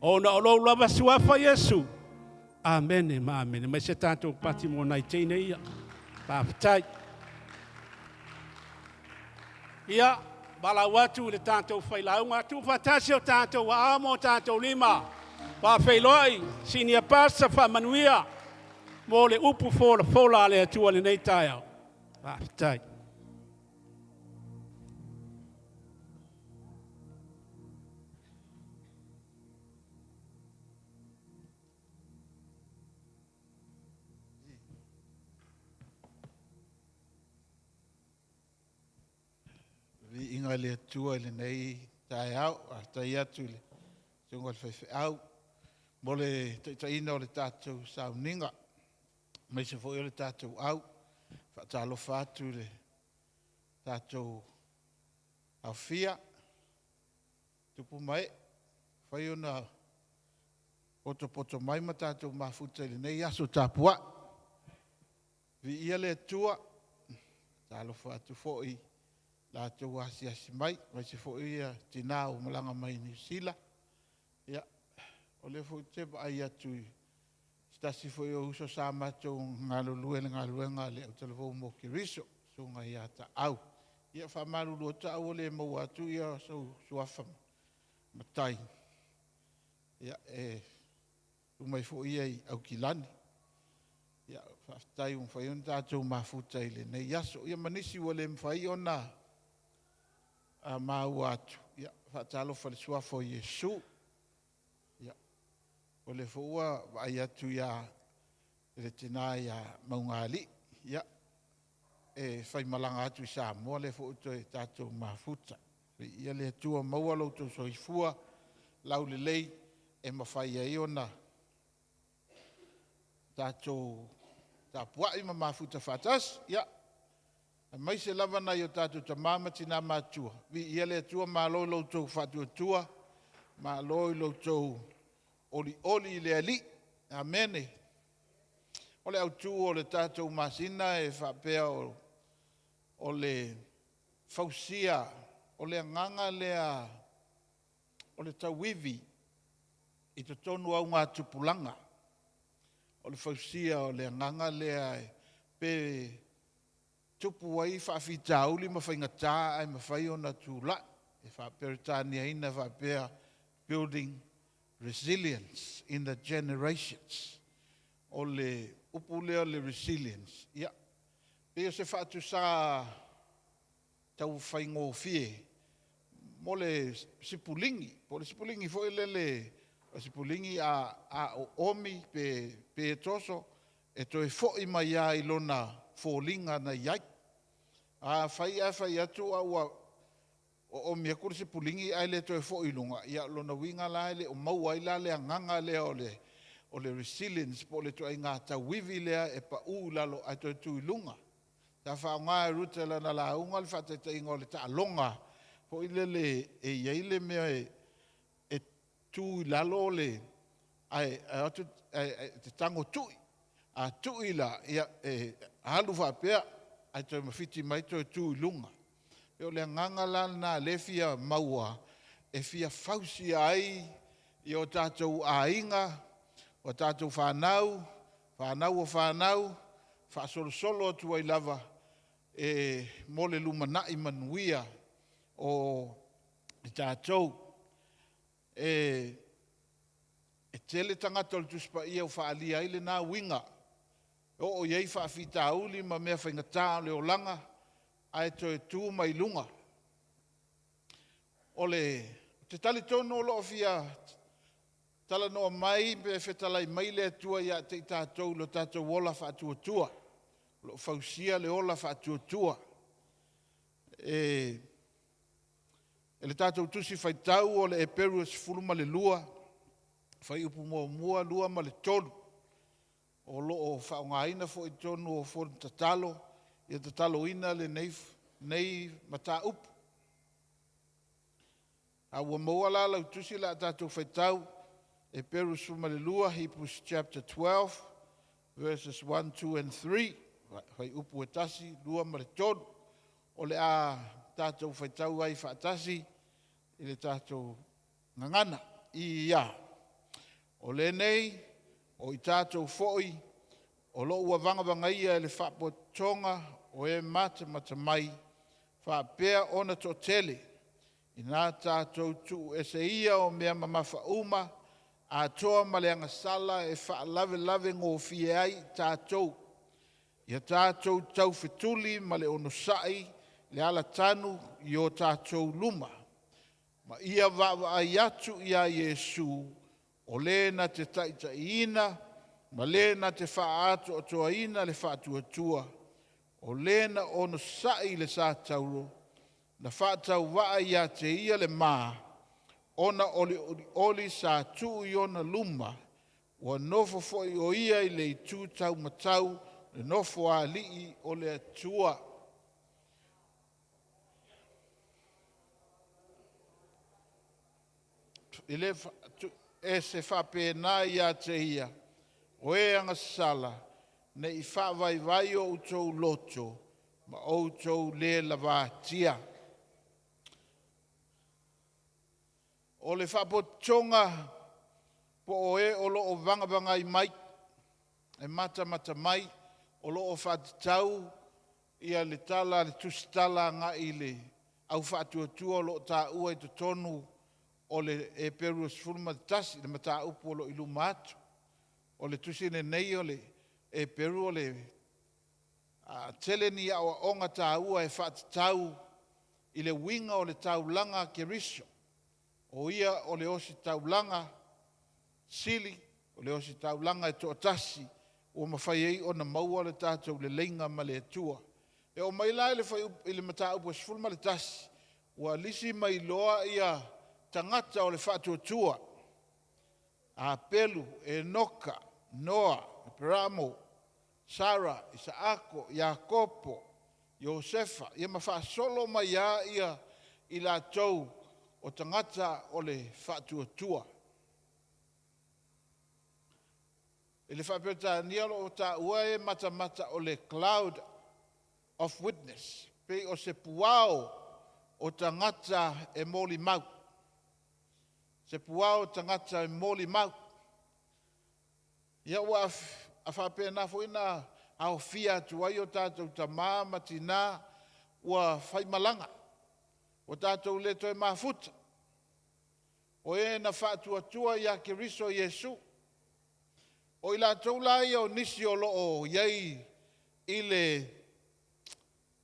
Ona o lou lava suafa Iesu. Amene ma amene. Mai se tatou pati mo nai teine ia. Faafetai. Ia, valaau atu i le tatou failauga, tuufaatasi o tatou aao ma o tatou lima, faafeiloai, Senior Pastor faamanuia mo le upu folafola a le Atua i lenei taeao. Faafetai. Viiga i le Atua i lenei taeao. Faafetai atu i le Susuga i le Faifeau mo le taitaiina o le tatou sauniga, aemaise foi o le tatou au. Faatalofa atu i le tatou aofia, tupu ma ee, mafai ona potopoto mai ma tatou mafuta i lenei aso tapuai. Viia le Atua, talofa atu foi i latou asiasi mai, aemaise foi ia tina ua malaga mai Niu Sila. Ia, o lea foi ou te vaai atu i se tasi foi o uso sa matou galulue i le galuega a le Autalavou mo Keriso, le susuga ia Taau. Ia faamalulu atu Taau ua le maua atu sou suafa matai, ia e tu mai foi ia i Aukilani. Ia faafetai ua mafai ona tatou mafuta i lenei aso. Ia ma nisi ua le mafai ona maua atu, ia faatalofa i le suafa o Iesu. Ia, o lea foi ua vaai atu i le tina ia Maugaalii, ia, e faimalaga atu i Samoa, lea foi ua toe tatou mafuta. Viia le Atua, maua lo outou soifua laulelei e mafai ai ona tatou tapuai ma mafuta faatasi. Ia, aemaise lava nai o tatou tama ma tina matutua, viia le Atua, malo i lo outou faatuatua, malo i lo outou olioli i le Alii. Amene. O le autu o le tatou masina e faapea o le fausia o le agaga lea o le tauivi i totonu o augatupulaga. O le fausia o le agaga lea pe tupu ai faafitauli ma faigata ae mafai ona tulai. E faa-Peretaniaina e faapea, building resilience in the generations. O le upu lea o le resilience, ia, pei o se faatusa tau faigofie mo le sipuligi, po o le sipuligi foi lele, o le sipuligi a oomi pe toso, e toe foi mai lava i lona foliga na i ai. A fai ae fai atu ae ua oomi atu le sipuligi ae le toe foi i luga, ia o lona uiga la e le o maua ai la le agaga lea o le resilience po o le ituaiga tauivi lea e pau i lalo ae toe tu i luga. Sa faaaoga e Ruta i lana lauga le faataitaiga o le taaloga foi lele e i ai le mea e tu i lalo le, ae o atu e tago tui. A tui la, e alu faapea ae toe mafiti mai toe tu i luga. E o le agaga la lena lea e fia maua e fia fausia ai i o tatou aiga, o tatou fanau, fanau o fanau, faasolosolo atu ai lava e mo le lumanai manuia o i tatou. E tele tagata o le Tusi Paia ua faaalia ai lena uiga, e oo i ai faafitauli ma mea faigata o le olaga, ae toe tu mai luga. Ou te talitonu o lo o fia talanoa mai pe fetalai mai le Atua ia te i tatou i lo tatou ola faatuatua, o lo o fausia le ola faatuatua. E le tatou Tusi Faitau o le Eperu e 12, fuaiupu 1, 2 ma le 3, o lo o faaaogaina foi i totonu o fono tatalo ia tataloina lenei mataupu. A ua maua la lau tusi o le a tatou faitau, Eperu 12, Hebrews chapter 12, verses 1, 2 and 3, fuaiupu e 1, 2 ma le 3. O le a tatou faitau ai faatasi i le tatou gagana. Ia, o lenei, o i tatou foi, o lo o ua vagavagaia e le faapotopotoga o e matamata mai, faapea ona toatele, ina tatou tuuese ia o mea mamafa uma, atoa ma le agasala e faalavelave gofie ai i tatou, ia tatou taufetuli ma le onosai le alatanu i o tatou luma, ma ia vaavaai atu ia Iesu, o le na te taitaiina ma le na te faaatoatoaina le faatuatua, o le na onosai i le satauro, na faatauvaa ia te ia le ma, ona o le olioli sa tuu i ona luma, ua nofo foi o ia i le itu taumatau le Nofoalii o le Atua. E se faapena ia te ia, o e agasala, ne i faavaivai o outou loto ma outou le lavatia. O le faapotopotoga po o e o lo o vagavagai mai, e matamata mai, o lo o faatatau ia le tala a le tusitala agai i le au faatuatua o lo o taua i totonu o le Eperu 11, le mataupu o lo o i luma atu. O le tusi lenei o le Eperu o le tele ni aoaoga taua e faatatau i le uiga o le taulaga a Keriso. O ia o le ositaulaga sili, o le ositaulaga e toatasi ua mafai ai ona maua le tatou leleiga ma le Atua. E oo mai la i le mataupu e 11, ua lisi mai loa ia tagata o le faatuatua, Apelu, Enoka, Noa, Aperamo, Sara, Isaako, Iakopo, Iosefa, ia ma faasolo mai lava ia i latou o tagata o le faatuatua. I le faa-Peretania o lo o taua e matamata o le cloud of witness, pei o se puao o tagata e molimau. Se puao o tagata e molimau. Ia ua faapena foi ona aofia atu ai o tatou tama ma tina ua faimalaga, ua tatou le toe mafuta, o e na faatuatua ia Keriso Iesu. O i latou la ia o nisi o lo o i ai i le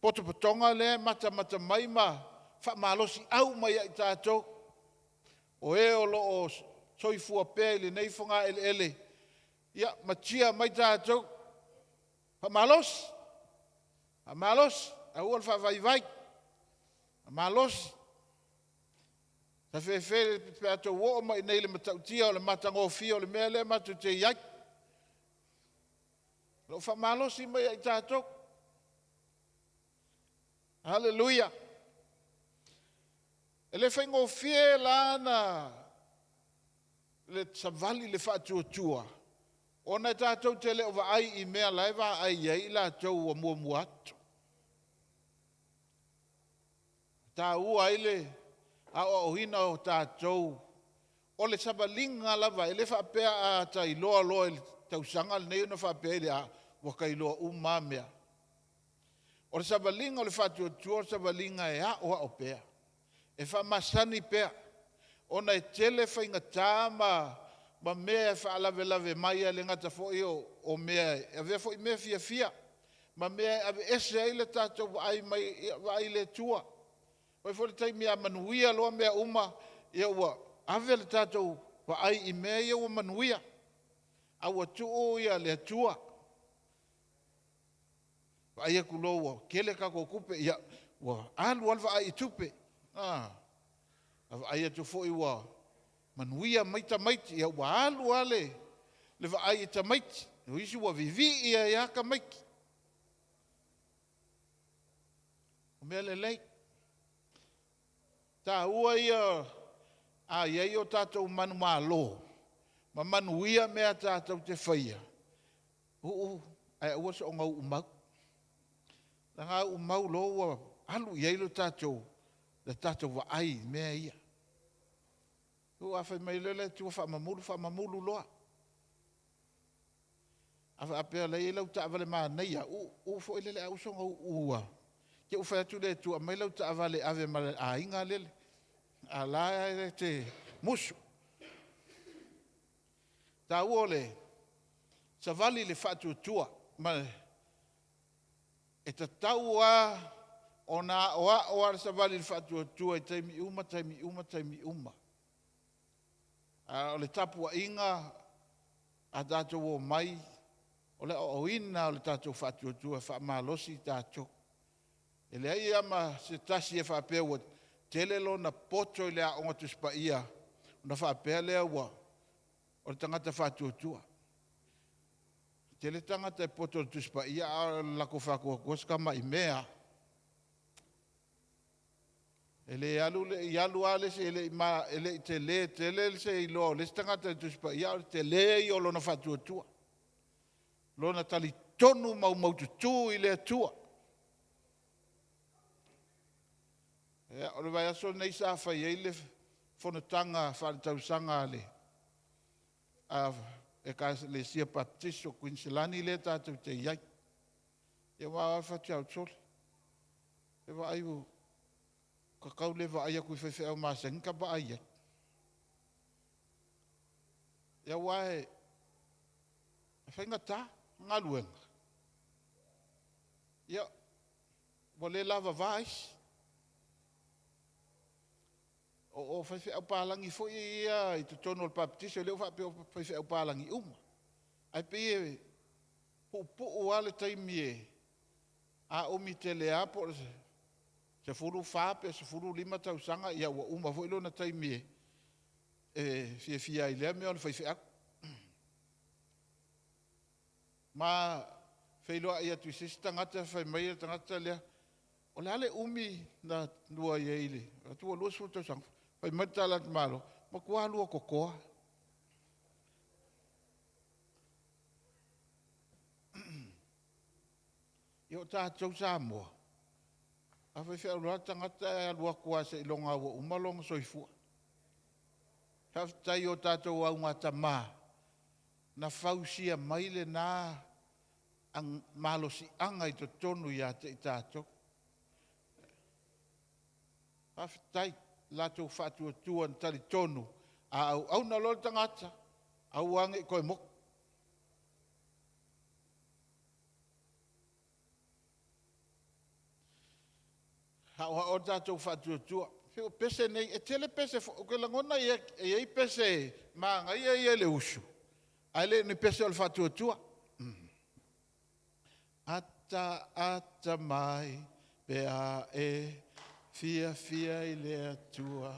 potopotoga lea e matamata mai ma faamalosiau mai ia i tatou, o e o lo o soifua pea i lenei fogaeleele, ia matia mai tatou, faamalosi, faamalosi, aua le faavaivai, faamalosi. Tafefe pe a outou oo mai i inei i le matautia o le matagofie o le mea lea matou te i ai. O lo o faamalosi mai ia i tatou. Haleluia! E le faigofie la na le savali le faatuatua, ona e tatou te le o vaai i mea la e vaai i ai i latou ua muamua atu. Taua ai le aoaoina o tatou o le savaliga lava, e le faapea a ta iloa loa i le tausaga lenei ona faapea ai lea, a, ua ta iloa uma lava mea. O le savaliga o le faatuatua o le savaliga e aoao pea, e faamasani pea, ona e tele faigata ma mea e faalavelave mai, e le gata foi o mea e avea foi mea fiafia ma mea e aveese ai le tatou vaai mai vaai i le Atua. E oo foi i le taimi a manuia loa mea uma, ia ua ave le tatou vaai i mea ia ua manuia, a ua tuu le Atua. Vaai atu loa ua tele tatou tupe, ia ua alu lava le vaai i tupe. A vaai atu foi ua manuia mai tamaiti, ia ua alu lava le vaai i tamaiti. O isi ua vivii ai lava tamaiti. O mea lelei. O le taua ia, a i ai o tatou manumalo ma manuia mea tatou te faia, uu ae aua soona uumau. Leaga a uumau loa ua alu i ai le tatou vaai i mea ia. Uu a fai mai loa le Atua faamamulu, faamamulu loa. A faapea o la e i ai lau taavale manaia lava, uu foi lele ae aua soona uua te i ua fai atu le Atua, aumai lau taavale e ave ma le aiga lele, a o la e te musu. O le taua o le savali i le faatuatua, ma e tatau lava ona aoao lava le savali i le faatuatua i taimi uma, taimi uma, taimi uma. A o le tapuaiga a tatou omai, o le aoaoina lava o le tatou faatuatua e faamalosi tatou. E leai lava ma se tasi e faapea ua tele lona poto i le Aoga Tusi Paia ona faapea lea o le tagata faatuatua. E tele tagata e poto i le Tusi Paia, a o le latou faatuatua o si tamai mea lava. E le i alu lava le isi, e le i tele tele se iloa o le isi tagata i le Tusi Paia, a o le tele ia o lona faatuatua, lona talitonu maumaututu i le Atua. Ia, o le vaiaso lenei sa fai ai le fonotaga faaletausaga a le Ekalesia Baptisti o Kuiniselani lea tatou te i ai. Ia aua ou fai atu, sole, se vaai ua ta tau le vaai atu i faifeau masani ta vaai i ai. Aua e faigata galuega, ia, ua le lavava isi. O faifeau palagi foi ia i totonu o le Baptisti, e le faapea o faifeau palagi uma, ae pei e puupuu lava le taimi e… a umi tele lava po o le 14 pe 15 tausaga, ia ua uma foi lona taimi e fiafia ai i lea mea o le faifeau. Ma feiloai atu i se isi tagata fai mai le tagata lea, o le a le umi na lua i ai? Ou fai atu ua 20 tausaga. Fai mai le tala a le tamaloa, matua lua totoa. Ia o tatou Samoa, a faifeau loa le tagata e alu atu lava seiloga ua uma lona soifua. Faafetai i o tatou augatama na fausia mai lena malosiaga i totonu ia te i tatou. Faafetai i le latou faatuatua na talitonu, a auauna loa le tagata, aua ne i toe motu. Aoao lo tatou faatuatua. Se o pese nei, e tele pese foi, ou te lagona e i ai pese manaia ia i le usu, ae le o ni pese o le faatuatua. Ataata mai pe a e fiafia i le Atua.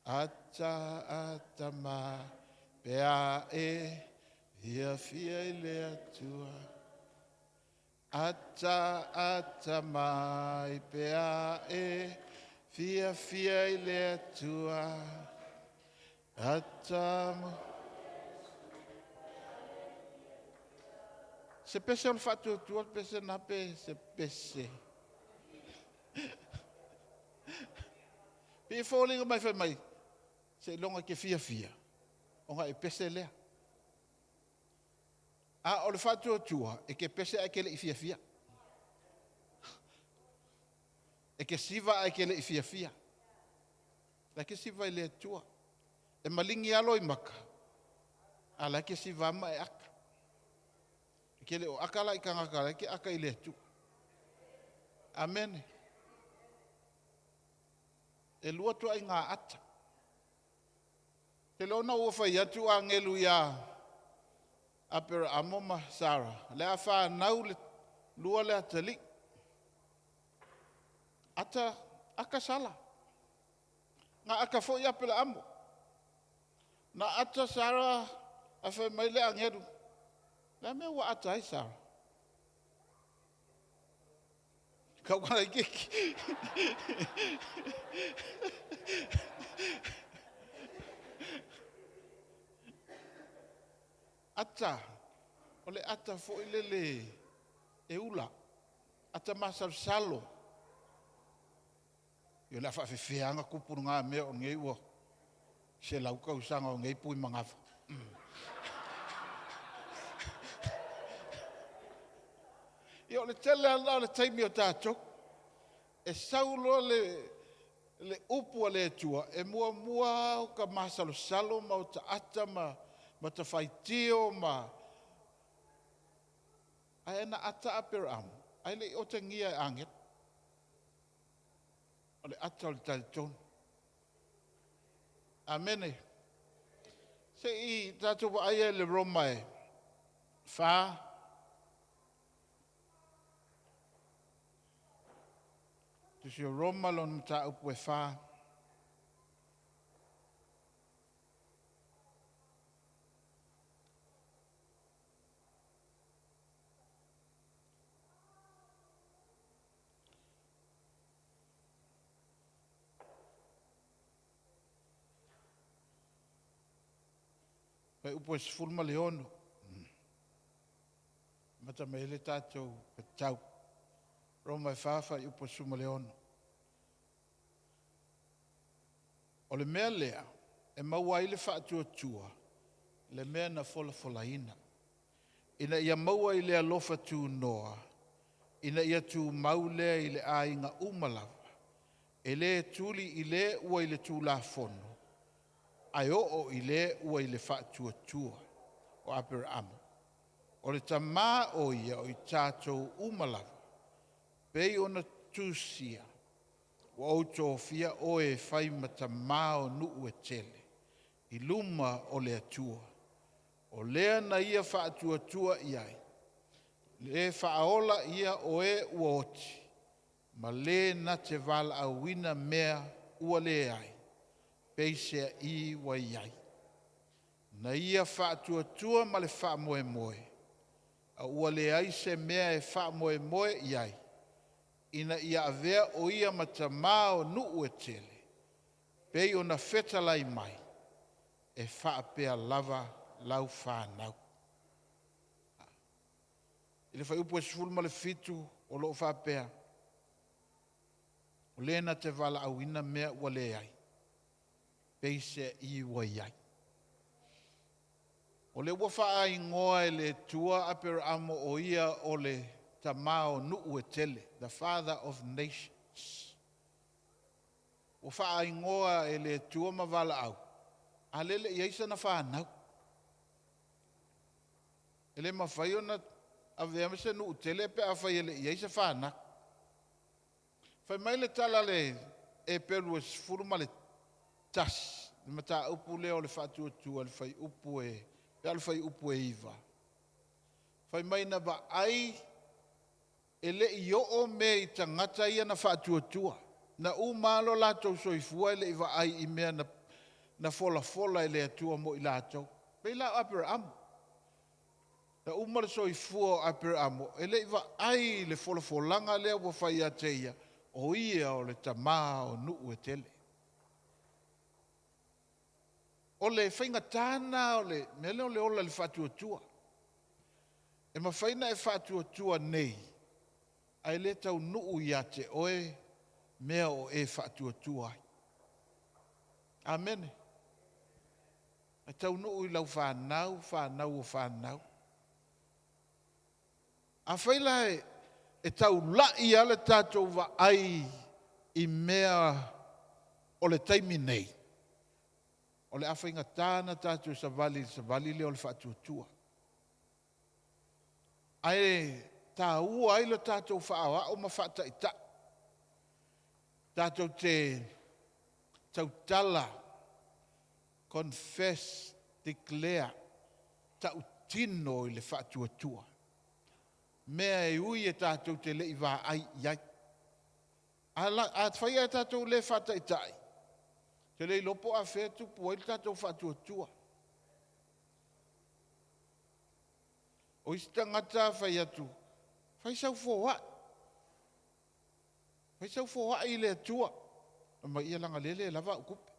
Ataata mai pe a e fiafia i le Atua. Ataata mai pe a e fiafia i le Atua. Ata Se pese o le faatuatua le pese lena pe se pese. Pei e foliga mai fai mai, seiloga e te fiafia ona e pese lea. A o le faatuatua, e te pese ae e te le i fiafia. E te siva ae e te le i fiafia. La e te siva i le Atua. E maligi lava loimata, a o la e te siva lava ma e ata. E te le o ata la i tagata o la e te ata i le Atua. Amene. E lua ituaiga ata. Ou te iloa ua fai atu agelu ia Aperaamo ma Sara, o le a fanau le lua le atalii. Ata, ata Sara. Na ata foi Aperaamo. Na ata Sara ae fai mai le agelu, o le a le mea ua ata ai Sara? Tau laitiiti. Ata, o le ata foi lele e ula, ata masalosalo. Ia o le a faapefea lava ona tupu lena mea o lenei ua 100 tausaga o nei Puimanava. Ia o le tele lava lena o le taimi o tatou, e sau loa le upu a le Atua, e muamua lava ota masalosalo ma ota ata ma ota faitio ma... Ae na ata Aperamo ae le i otagia e agelu. O le ata o le talitonu. Amene. Se i tatou vaai i le Roma e 4. Tusi o Roma lona mataupu e 4. Fuaiupu e 16. Amata mai ai le tatou feau. Roma e 4, fuaiupu e 16. O le mea lea e maua ai le faatuatua, le mea na folafolaina, ina ia maua i le alofa tunoa, ina ia tumau lea i le aiga uma lava, e le tuli i le ua i le Tulafono, ae oo i le ua i le faatuatua. O Aperamo, o le tamā o ia o i tatou uma lava, pei ona tusia, ua ou tofia oe e fai ma tamā o nuu e tele, i luma o le Atua. O lea na ia faatuatua i ai, le faaola ia o e ua oti, ma le na te valaauina mea ua leai, peiseai ua i ai. Na ia faatuatua ma le faamoemoe, a ua leai se mea e faamoemoe i ai, ina ia avea o ia ma tamā o nuu e tele, pei ona fetalai mai, e faapea lava lau fanau. I le fuaiupu e 17 o lo o faapea, o le na te valaauina mea ua leai, peiseai ua i ai. O lea ua faaigoa e le Atua Aperamo o ia o le tamā o nuu e tele, the father of nations. Ua faaigoa e le Atua ma valaau, a lele i ai sana fanau. E le mafai ona avea se nuu tele pe afai e le i ai se fanau. Fai mai le tala a le Eperu e 11, le mataupu lea o le faatuatua, le fuaiupu e, pe a o le fuaiupu e 9. Fai mai na vaai e le i oo mea i tagata ia na faatuatua. Na uma lava lo latou soifua e le i vaai i mea na folafola e le Atua mo i latou. Pei la o Aperamo. Na uma le soifua o Aperamo e le i vaai i le folafolaga lea ua fai ia te ia, o ia o le tamā o nuu e tele. O le faigata lena o le mea lea o le ola i le faatuatua. E mafai ona e faatuatua nei, ae le taunuu ia te oe mea o e faatuatua ai. Amene. E taunuu i lau fanau, fanau o fanau. Afai la e taulai lava le tatou vaai i mea o le taimi nei, o le a faigata ona tatou savali i le savali lea o le faatuatua. Ae taua ai le tatou faaoao ma faataitai, tatou te tautala, confess, declare, tautino i le faatuatua. Mea e ui e tatou te le i vaai i ai. A fai e tatou le faataitai, te le iloa po o afea e tupu ai le tatou faatuatua. O isi tagata fai atu, fai sau foai. Fai sau foai i le Atua. Ma ia laga lele lava au tupe.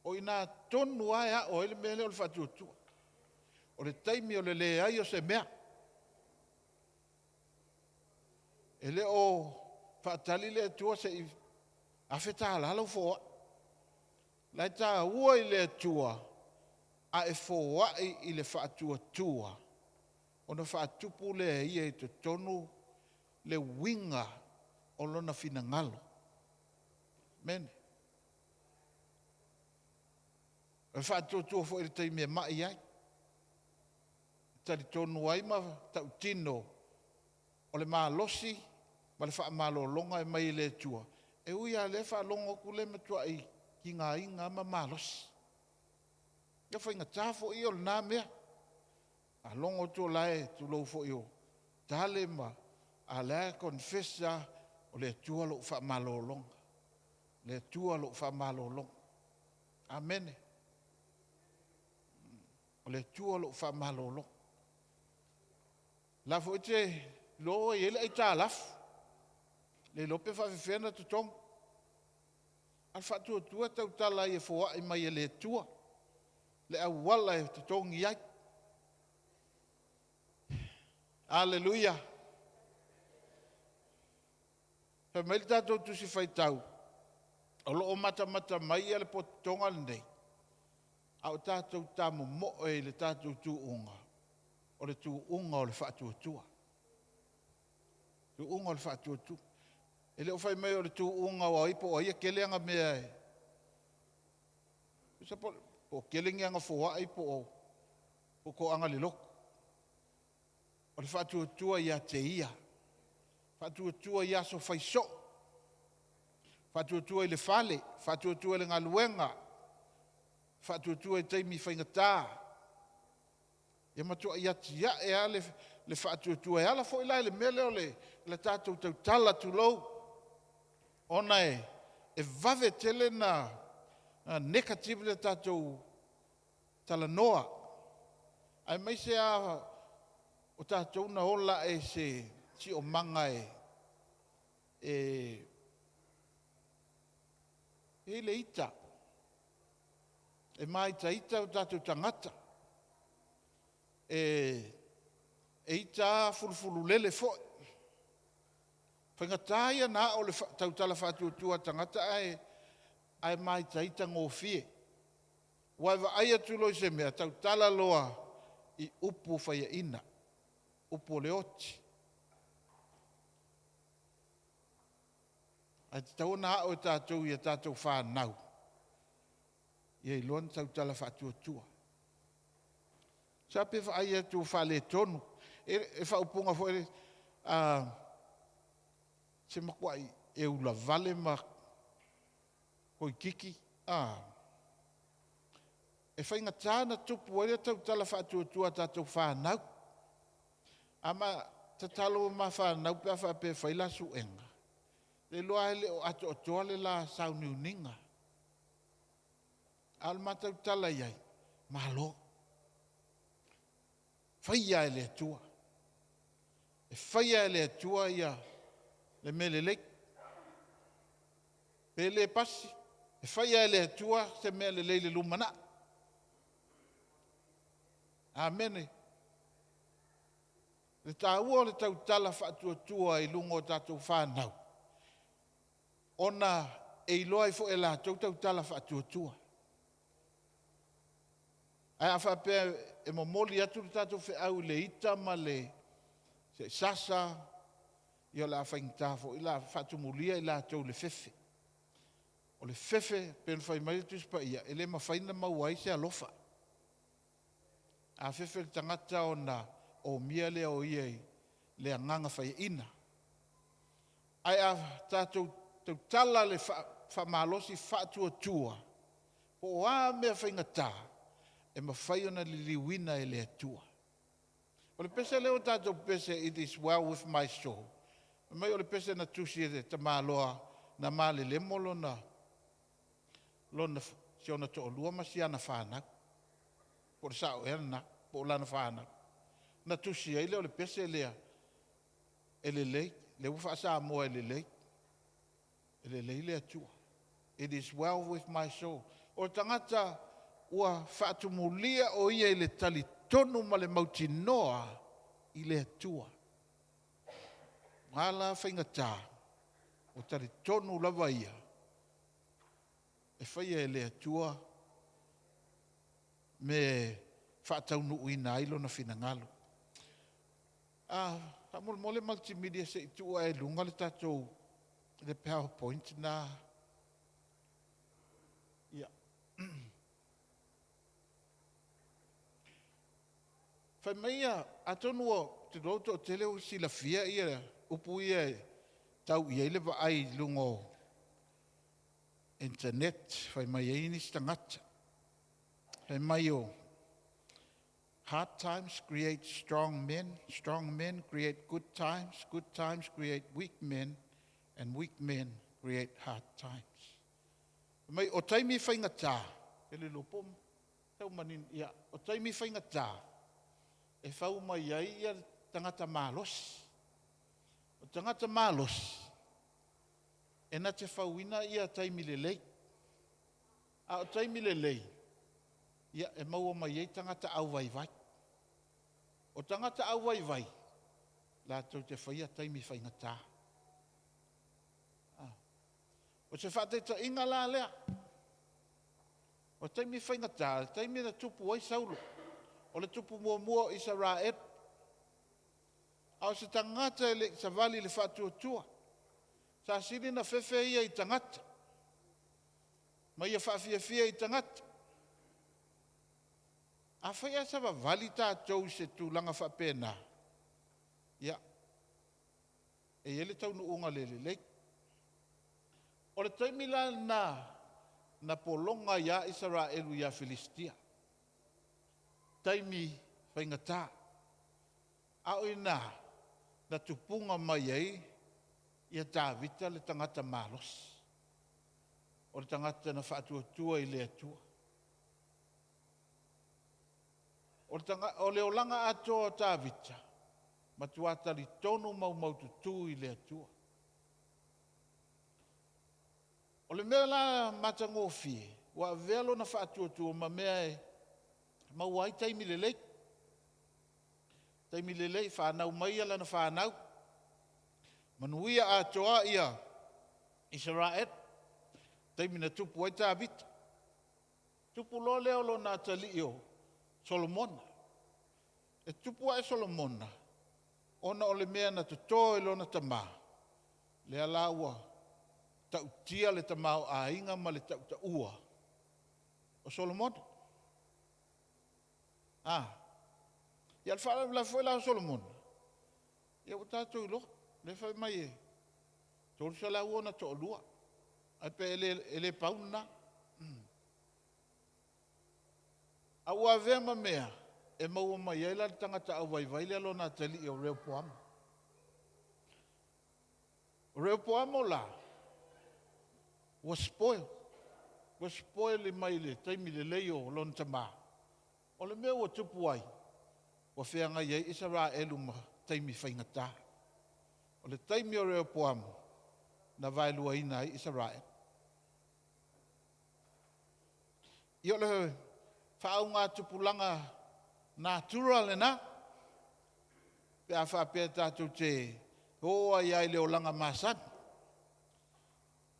O ina tonu ae ao ai le mea lea o le faatuatua. O le taimi o le leai o se mea. E le o faatali le Atua se i $1,000 lau foai. La e tāua i le Atua a e foai i le faatuatua ona faatupu lea ia i totonu le uiga o lona finagalo. Amen. E faatuatua foi i le taimi e mai ai. E talitonu ai ma tautino o le malosi ma le faamalologa e mai e le Atua. E ui lava lea faalogo atu le matuai tigaina ma malosi. Ia faigata foi ia o lena mea. Faalogo atu o la e tulou foi o tale ma a o la e confess lava, o le Atua lou faamalologa. Le Atua lou faamalologa. Amene. O le Atua lou faamalologa. La foi te iloa ua i ai le aitalafu. Le iloa pe faafefea ona totogi. A o le faatuatua e tautala ai e foai mai e le Atua le auala e totogi ai. Aleluia. Fai mai le tatou Tusi Faitau, o lo o matamata mai le pototoga lenei, a o tatou tamomoe i le tatou tuuga, o le tuuga o le faatuatua. Tuuga o le faatuatua. E le o fai mai o le tuuga o ai po o ai e tele ana mea e tusa po o tele ni ana foai po o toaga le loto. O le faatuatua ia te ia. Faatuatua i aso fai soo. Faatuatua i le fale, faatuatua i le galuega, faatuatua i taimi faigata. Ia matuai atiae lava le faatuatua. E ala foi la i le mea lea o le tatou tautala tulou, ona e vave tele na negative le tatou talanoa, aemaise lava o tatou na ola ae i se siosiomaga e i ai le ita, e maitaita o tatou tagata, e ita fulufululele foi. O le faigata ia ona ao o le tautala faatuatua a le tagata ae maitaita gofie. Ua e vaai atu loa i se mea, tautala loa i upu faiaina, upu o le oti. Ae tatau ona ao e tatou i a tatou fanau, ia iloa ona tautala faatuatua. Sa pe vaai atu ua faaletonu. E faaupuga foi, se matuai e ulavale ma toeititi. E faigata ona tupu ai le tautala faatuatua a tatou fanau. A ma tatalo ma fanau pe a faapea e fai la suega, le iloa e le o atoatoa le la sauniuniga. A o le matou tala i ai, malo, faia e le Atua. E faia e le Atua ia le mea lelei. Pe le pasi, e faia e le Atua se mea lelei i le lumanai. Amene. Le taua o le tautala faatuatua i luga o tatou fanau, ona e E iloa ai foi e latou tautala faatuatua. Ae a faapea e momoli atu le tatou feau i le ita ma le sasa, ia o le a faigata foi la faatumulia i latou i le fefe. O le fefe, pei ona fai mai le Tusi Paia, e le mafai ona maua ai se alofa. A fefe le tagata ona omia lea o ia i le agaga faiaina. Ae a tatou tautala le faamalosi faatuatua, po o a mea faigata, e mafai ona liliuina e le Atua. O le pese lea ua tatou pepese ai, It is well with my soul, fai mai o le pese na tusi e le tamaloa na malelemo lona, lona, si ona toalua ma si ana fanau. Po o le sao ea lena, po o lana fanau. Na tusi ai lea o le pese lea, e lelei, lea ua faa-Samoa e lelei, e lelei le Atua. It is well with my soul. O le tagata ua faatumulia o ia i le talitonu ma le mautinoa i le Atua. O a la faigata, ua talitonu lava ia, e faia e le Atua me faataunuuina ai lona finagalo. Ah, faamolemole multimedia se i tuu ae i luga le tatou le PowerPoint na. Ia. Fai mai ia, atonu ua te iloa ua toatele ua silafia ia upu ia e tau i ai le vaai i luga o internet, fai mai ai nisi tagata. Fai mai o hard times create strong men, strong men create good times, good times create weak men, and weak men create hard times. Fai mai o taimi faigata, e le iloa po o tau manino, ia, o taimi faigata e fau mai ai ia tagata malosi. O tagata malosi, e na te fauina ia taimi lelei. A o taimi lelei, ia e maua mai ai tagata auvaivai. O tagata auvaivai, latou te faia taimi faigata. Ah. O se faataitaiga la lea, o taimi faigata, le taimi na tupu ai Saulo, o le tupu muamua o Isaraelu. A o se tagata e le i savali i le faatuatua, sa sili ona fefe ia i tagata, ma ia faafiafia i tagata. Afai ae savavali tatou i se tulaga faapena, ia, e i ai le taunuuga le lelei. O le taimi la lena na pologa ai lava Isaraelu ia Filisitia, taimi faigata. A o i ina na tupuga mai ai ia Tavita le tagata malosi, o le tagata na faatuatua i le Atua. O le olaga atoa o Tavita, matua talitonu maumaututu i le Atua. O le mea la matagofie, ua avea lona faatuatua ma mea e maua ai taimi lelei. Taimi lelei, fanau mai lana fanau, manuia atoa ia Isaraelu, taimi na tupu ai Tavita. Tupu loa lea o lona atalii o Solomona. E tupu ae Solomona, ona o le mea na toto e lona tama, lea la ua tautia le tamaoaiga ma le tautaua o Solomona. Ah, ia le faalavelave foi la o Solomona, ia ua tatou iloa, lea fai mai e 300 ona toalua, ae pe le, e le pau lena. A ua avea ma mea e maua mai ai la le tagata auvaivai lea lona atalii o Reopoamo. O Reopoamo la, ua spoil. Ua spoil mai le taimi lelei o lona tama. O le mea ua tupu ai, ua feagai ai Isaraelu ma taimi faigata. O le taimi o Reopoamo, na vaeluaina ai Isaraelu. Ia o le faaugatupulaga natura lena, pe a faapea tatou te o ai lava i le olaga masani.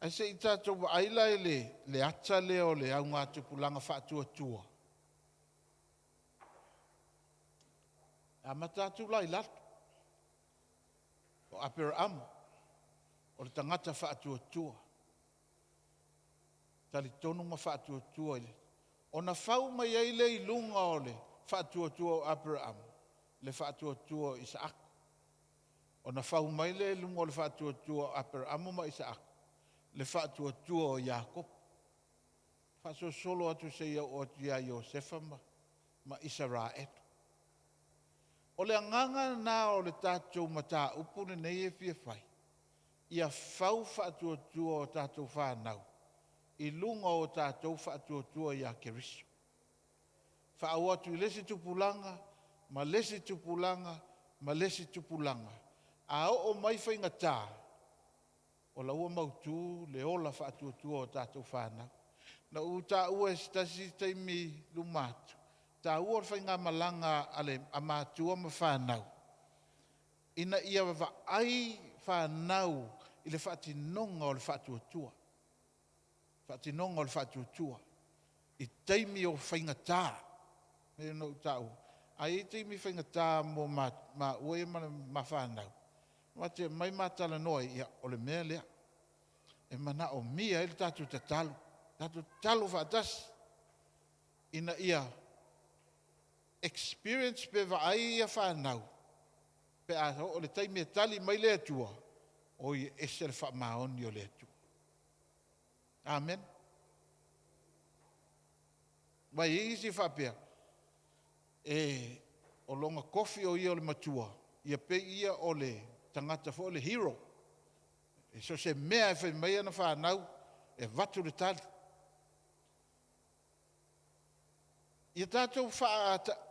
Ae se i tatou vaai la i le ata lea o le augatupulaga faatuatua. E amata atu la i lalo. O Aperamo, o le tagata faatuatua. Talitonu ma faatuatua i le. Ona fau mai ai lea i luga o le faatuatua o Aperamo, le faatuatua o Isaako. Ona fau mai lea i luga o le faatuatua o Aperamo ma Isaako, le faatuatua o Iakopo. Faasolosolo atu seia oo atu ia Iosefa ma Isaraelu. O le agaga lena o le tatou mataupu lenei e fia fai, ia fau faatuatua o tatou fanau i luga o tatou faatuatua ia Keriso. Faaoo atu i le isi tupulaga, ma le isi tupulaga, ma le isi tupulaga. A oo mai faigata, o la ua mautu le ola faatuatua o tatou fanau. Na ou taua e se tasi taimi luma atu, taua o le faigamalaga a le matua ma fanau, ina ia vaai fanau i le faatinoga o le faatuatua. Faatinoga o le faatuatua. I taimi o faigata. E na ou taua. A i ai taimi faigata mo maua ia ma fanau, ma te mai matalanoa ia, o le mea lea. E manaomia ai le tatou tatalo. Tatou tatalo faatasi. Ina ia experience pe vaai ia fanau, pe a oo le taimi e tali mai le Atua, o i ese le faamaoni o le Atua. Amen. Mai e isi faapea, e o longa kofi o ia o le matua, ia pe ia o le tagata foi o le hero. E so se mea e fai mai ana whanau, e vatu le tali. Ia tātou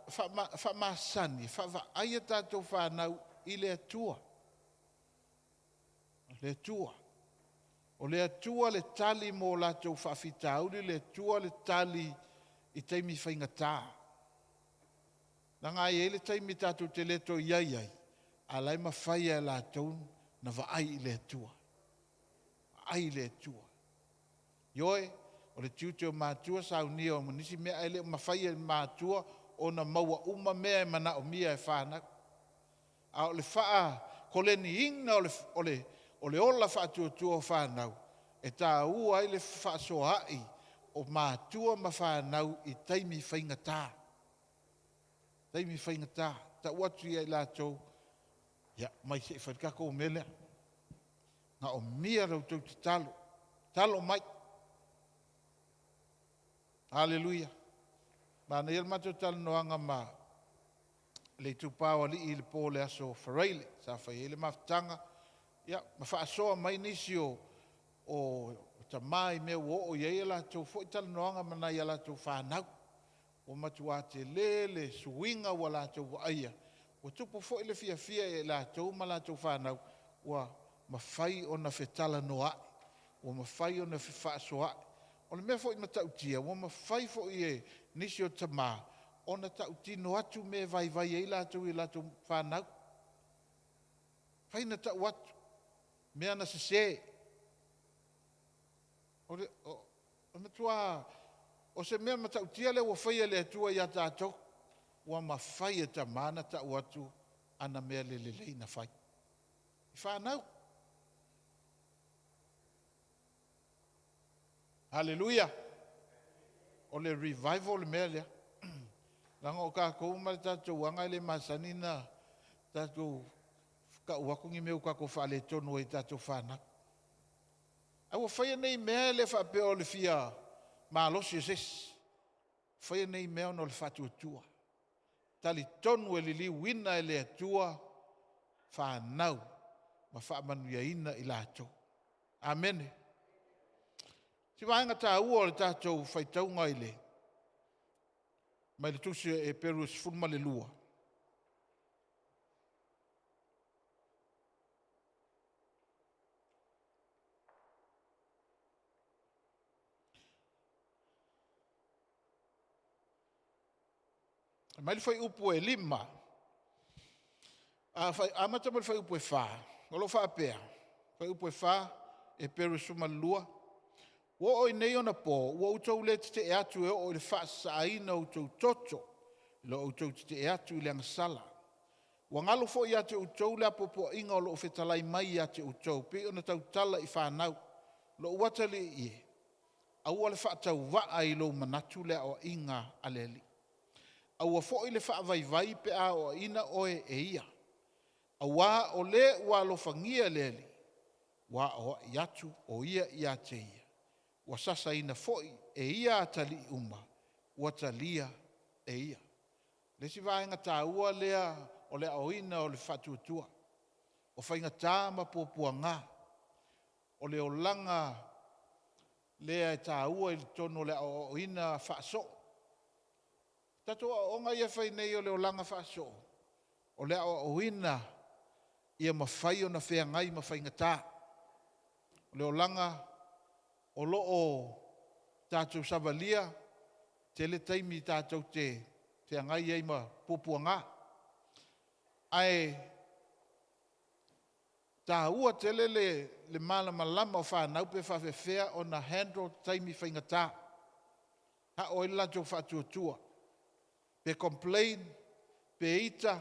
whaamasani, whaavaai a tātou whanau i le Atua. Le Atua. O le Atua le tali mō latou faafitauli, le Atua le tali i taimi faigata. Leaga e i ai le taimi tatou te le toe i ai ai, a la e mafai e latou na vaai i le Atua. Vaai i le Atua. Ioe, o le tiute o matua saunia o nisi mea e le o mafai e matua ona maua uma mea e manaomia e whanau. A o le faakoleniina o le ola faatuatua o whanau, e tāua ai le faasoaai o matua ma whanau i taimi faigata. Taimi faigata. Tau atu ia i latou, ia, mai se i whai kako mea lea. Na o mia rau tau te talo. Talo mai. Hallelujah. Mana ia le matou talanoaga ma le itupa o alii i le po le aso Faraile. Sa fai ai le mafutaga. Ia, ma faasoa mai nisi o tamā i mea ua oo i ai a latou foi talanoaga ma nai a latou fanau. Ua matua tele le suiga ua latou vaaia. Ua tupu foi le fiafia e latou ma latou fanau. Ua mafai ona fetalanoa'i. Ua mafai ona fefaasoa'i. O le mea foi matautia, ua mafai foi e nisi o tamā ona tautino atu me vaivai ai latou i latou fanau. Fai na tau atu, mea na sese. O le, o matua, o se mea matautia le ua faia le Atua ia tātou, ua mafai e tamā na tau atu ana mea le lelei na fai. I whanau. Hallelujah. O le revival le mea lea. Leaga o kākou ma le tatou aga e le masani na tatou kau atu ni mea o kākou faaletonu ai tatou whanau. A ua faia nei mea le faapea o le fia malosi o se isi. Faia nei mea ona o le faatuatua. Talitonu e liliuina e le Atua whanau ma faamanuiaina i latou. Amene. Si vaega tāua o le tatou faitauga i le mai le tusi e Peru e 12. Mai le fuaiupu e 5. A amata mai le fuaiupu e 4. O lo faapea, fuaiupu e 4, Eperu 12. Ua oo i nei ona pō, ua outou le tetee atu e oo i le faasasaaina o outou toto, i lo outou tetee atu i le agasala. Ua galo foi ia te outou le apoapoaiga o loo fetalai mai ia te outou, pei ona tautala i fanau. Lou atalii e, aua le faatauvaa i lou manatu le aoaiga a le Alii. Aua foi le faavaivai pe a aoaina oe e ia. Auā o le ua alofagia e le Alii, ua aoai atu o ia ia te ia. Ua sasaina foi e ia atalii uma ua talia e ia. Le isi vaega taua lea o le aoaoina o le faatuatua. O faigata ma puapuaga. O le olaga lea e taua i totonu o le aoaoina faasoo. Tatou aoaoga ia e fai nei o le olaga faasoo, o le aoaoina ia mafai ona feagai ma faigata. O le olaga o lo o tatou savalia, tele taimi tatou te feagai ai ma puapuaga. Ae taua tele le malamalama o fanau pe faapefea ona handle taimi faigata. Ao ai le latou faatuatua. Pe complain, pe ita,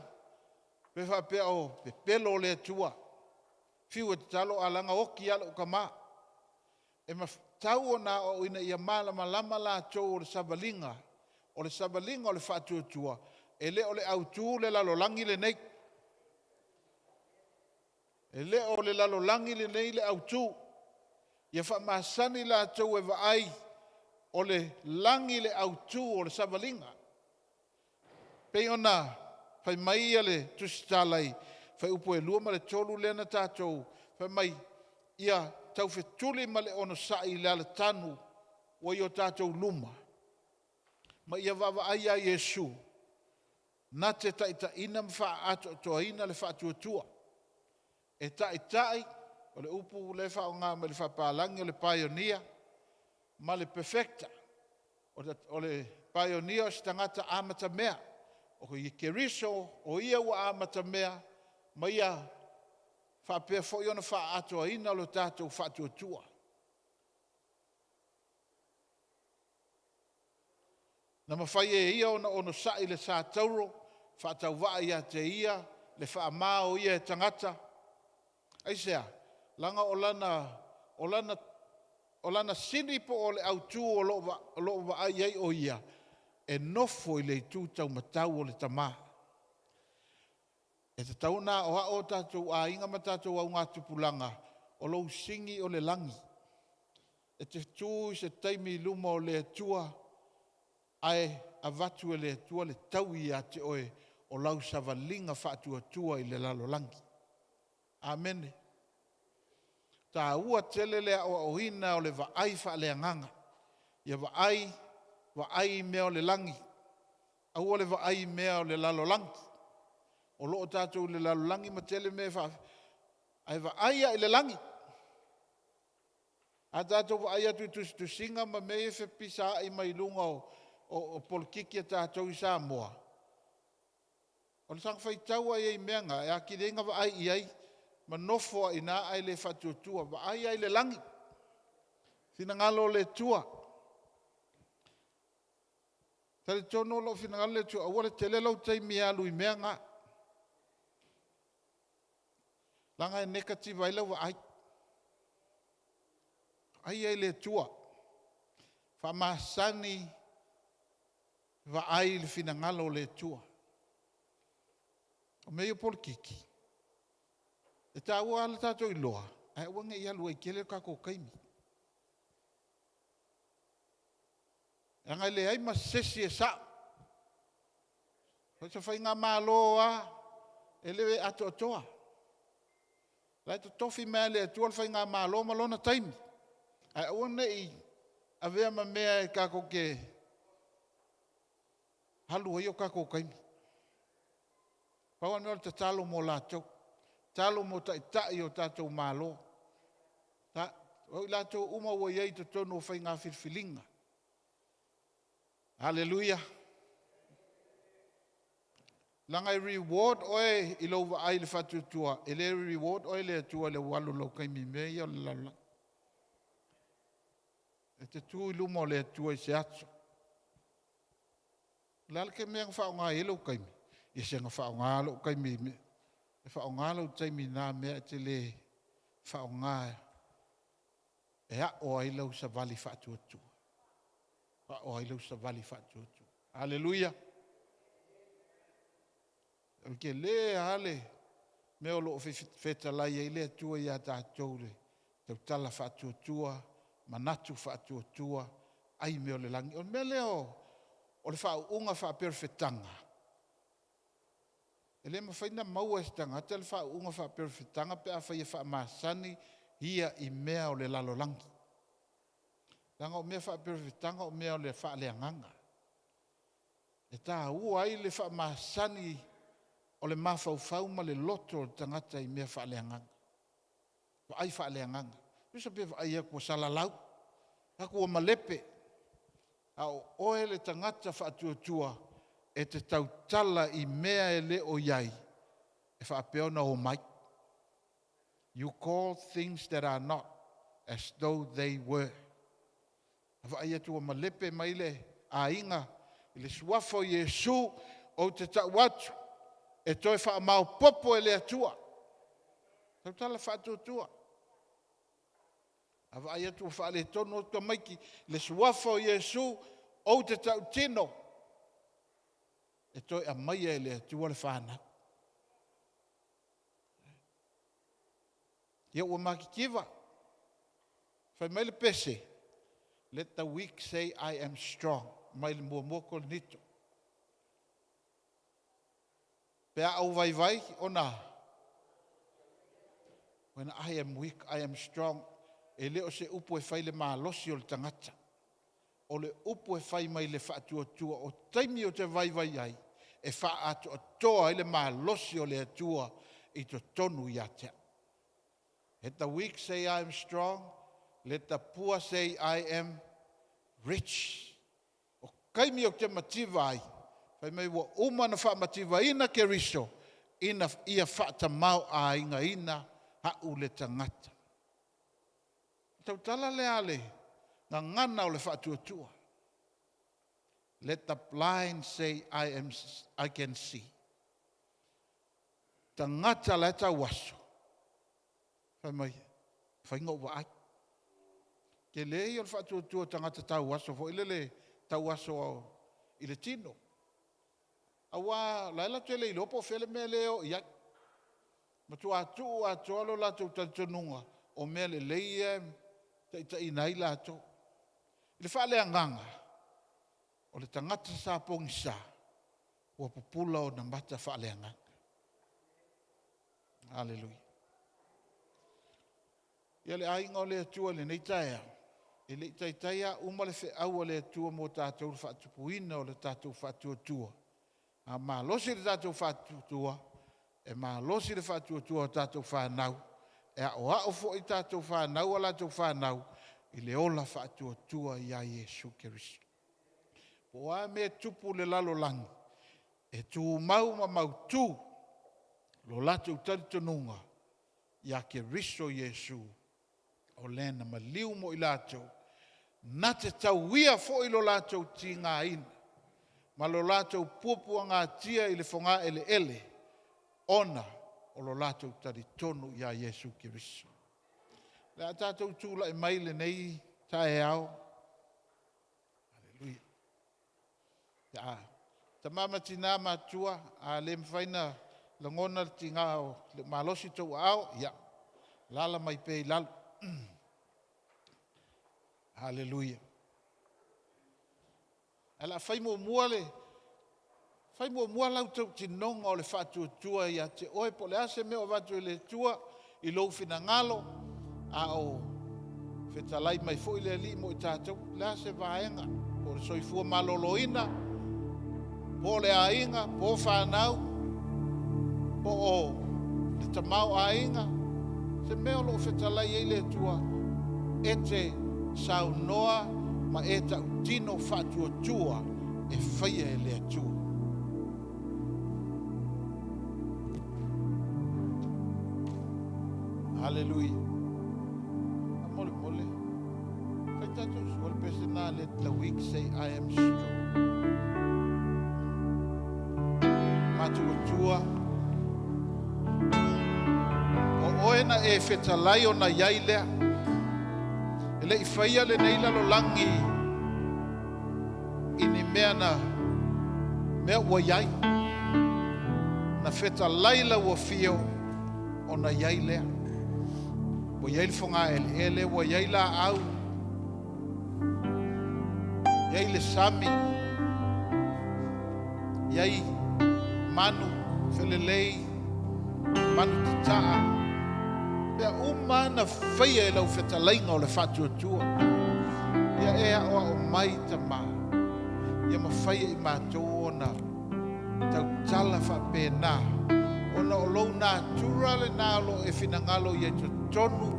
pe faapea o pepelo le Atua. Fiu e tatalo ae leaga oti lava lou tama. E tatau ona aoaoina ia malamalama latou o le savaliga. O le savaliga o le faatuatua, e le o le autu le lalolagi lenei. E le o le lalolagi lenei le autu. Ia faamasani latou e vaai o le lagi le autu o le savaliga. Pei ona fai mai ia le Tusitala i Fuaiupu 2 ma le 3 lea na tatou fai mai, ia taufetuli ma le onosai i le alatanu ua i o tatou luma, ma ia vaavaai ia Iesu na te taitaiina ma faaatoatoaina le faatuatua. E taitai, o le upu lea e faaaoga mai le faapalagi o le pioneer ma le perfecter. O le pioneer o se tagata amatamea. O Keriso o ia ua amatamea ma ia faapea foi ona faaatoaina lo tatou faatuatua. Na mafai e ia ona onosai le sa tauro, faatauvaa ia te ia le faama o ia e tagata. Aisea? Leaga o lana sini po o le autu o lo o vaai ai o ia, e nofo i le itu taumatau o le Tama. E tatau ona aoao o tatou aiga ma tatou augatupulaga, o lou sini o le lagi. E te tu i se taimi i luma o le Atua, ae avatu e le Atua le taui ia te oe o lau savaliga faatuatua i le lalolagi. Amene. Taua tele le aoaoina o le vaai faaleagaga. Ia vaai, vaai i mea o le lagi. Aua le vaai i mea o le lalolagi. O lo o tatou i le lalolagi ma tele mea ae vaai lava i le lagi. A tatou vaai atu i tusitusiga ma mea ia e fepisaai mai luga o polokiki a tatou i Samoa, o le saga faitau lava i ai i mea na, e atili ai ona vaai i ai ma nofo ai i ina ae le faatuatua. Vaai lava i le lagi, finagalo o le Atua. Talitonu o lo o finagalo le Atua, aua le tele lou taimi e alu i mea na. Leaga e negative ai lau vaai. Vaai ai i le Atua. Faamasani vaai i le finagalo o le Atua. O mea ia o polokiki, e taua lava le tatou iloa, ae aua ne i alu ai tele le tatou taimi. Leaga e leai ma se isi e sao. O se faigamalo lava e le atoatoa. O la e totofi mai lava e le Atua le faigamalo ma lona taimi. Ae aua ne i avea ma mea e tatou te alu ai o tatou taimi. Pau lava lena o le tatalo mo latou, tatalo mo taitai o tatou Malo. O i latou uma ua i ai i totonu o faiga filifiliga. Haleluia. Leaga e reward oe i lou vaai i le faatuatua, e le reward oe le Atua i le alu o lou taimi i mea ia o le lalolagi. E te tu i luma o le Atua i se aso. O le a le mea na faaaoga ai lou taimi? Ia se na faaaoga lou taimi e faaaoga lou taimi i na mea e te le faaaoga e ao ai lau savali faatuatua. Ao ai lau savali faatuatua. Aleluia. O ke lē lava le mea o loo fetalai ai le Atua ia tatou le tautala faatuatua, manatu faatuatua, ai mea o le lagi. O le mea lea o le faauuga faapea o le fetaga, e le mafai ona maua e se tagata le faauuga faapea o le fetaga pe afai e faamasani ia i mea o le lalolagi. Leaga o mea faapea o le fetaga o mea o le faaleagaga. E taua ai le faamasani o le mafaufau ma le loto o le tagata i mea faaleagaga, vaai faaleagaga. Tusa pe vaai atu ua salalau, atu ua malepe, a o oe le tagata faatuatua e te tautala i mea e le o i ai e faapea ona omai. You call things that are not as though they were. A vaai atu ua malepe mai le aiga i le suafa o Iesu, ou te tau atu e toe faamaopopo e le Atua. Tautala faatuatua. A vaai atu ua faaletonu atu tamaiti, le suafa o Iesu, ou te tautino, e toe aumaia e le Atua le fanau. Ia ua matitiva, fai mai le pese, "Let the weak say I am strong," mai le 1 Korinito. Pe a ou vaivai ona when I am weak, I am strong. E le o se upu e fai le malosi o le tagata. O le upu e fai mai le faatuatua o taimi o te vaivai ai, e faaatoatoa ai le malosi o le Atua i totonu ia te au. Let the weak say I am strong. Let the poor say I am rich. O taimi o te mativa ai, fai mai ua uma na faamativaina Keriso ina ia faatamaoaigaina au le tagata. Tautala lea le gagana o le faatuatua. Let the blind say I can see. Tagata la e tau aso, fai mai, fai na ou vaai. Tele ia o le faatuatua o tagata tau aso foi lele tau aso i le tino. Aua la e latou te le iloa po o fea le mea lea e o i ai. Matua tuu atoa lo latou talitonuga o mea lelei ia e taitaiina ai latou. I le faaleagaga, o le tagata sa pogisa, ua pupula ona mata faaleagaga. Aleluia. Ia le aiga o le Atua i lenei taeao, e le i taitai lava uma le feau a le Atua mo tatou le faatupuina o le tatou faatuatua. A malosi le tatou faatuatua, e malosi le faatuatua o tatou fanau, e aoao foi tatou fanau a latou fanau i le ola faatuatua ia Iesu Keriso. Po o a mea e tupu i le lalolagi, e tumau ma mautu lo latou talitonuga ia Keriso Iesu, o le na maliu mo i latou, na te tauia foi lo latou tigaina ma lo latou puapuagatia i le fogaeleele ona o lo latou talitonu ia Iesu Keriso. O le a tatou tulai mai lenei taeao. Aleluia. Tama ma tina ma matua, a le mafai ona lagona le tiga o le malosi tou aao, ia alaala mai pea i lalo. Aleluia. Ae o le a fai muamua lau tautinoga o le faatuatua ia te oe, po o le a se mea o avatu e le Atua i lou finagalo, a o fetalai mai foi le Alii mo i tatou. O le a se vaega, po o le soifua maloloina, po o le aiga, po o fanau, po o le tamaoaiga, se mea o lo o fetalai ai le Atua, e te saunoa ma e tautino faatuatua e faia e le Atua. Aleluia. Faamolemole, fai tatou sua le pese lena, let the weak say I am strong. Matuatua, o oe na e fetalai ona i ai lea. E le i faia lenei lalolagi i ni mea na mea ua i ai. Na fetalai lau afio ona i ai lea. Ua i ai le fogaeleele, ua i ai laau, i ai le sami, i ai manu felelei, manu tataa. Mea uma na faia e lau fetalaiga o le faatuatua. Ia e aoao mai tamā. Ia mafai e i matou ona tautala faapena. Ona o lou natura lena o lo o e finagalo i ai totonu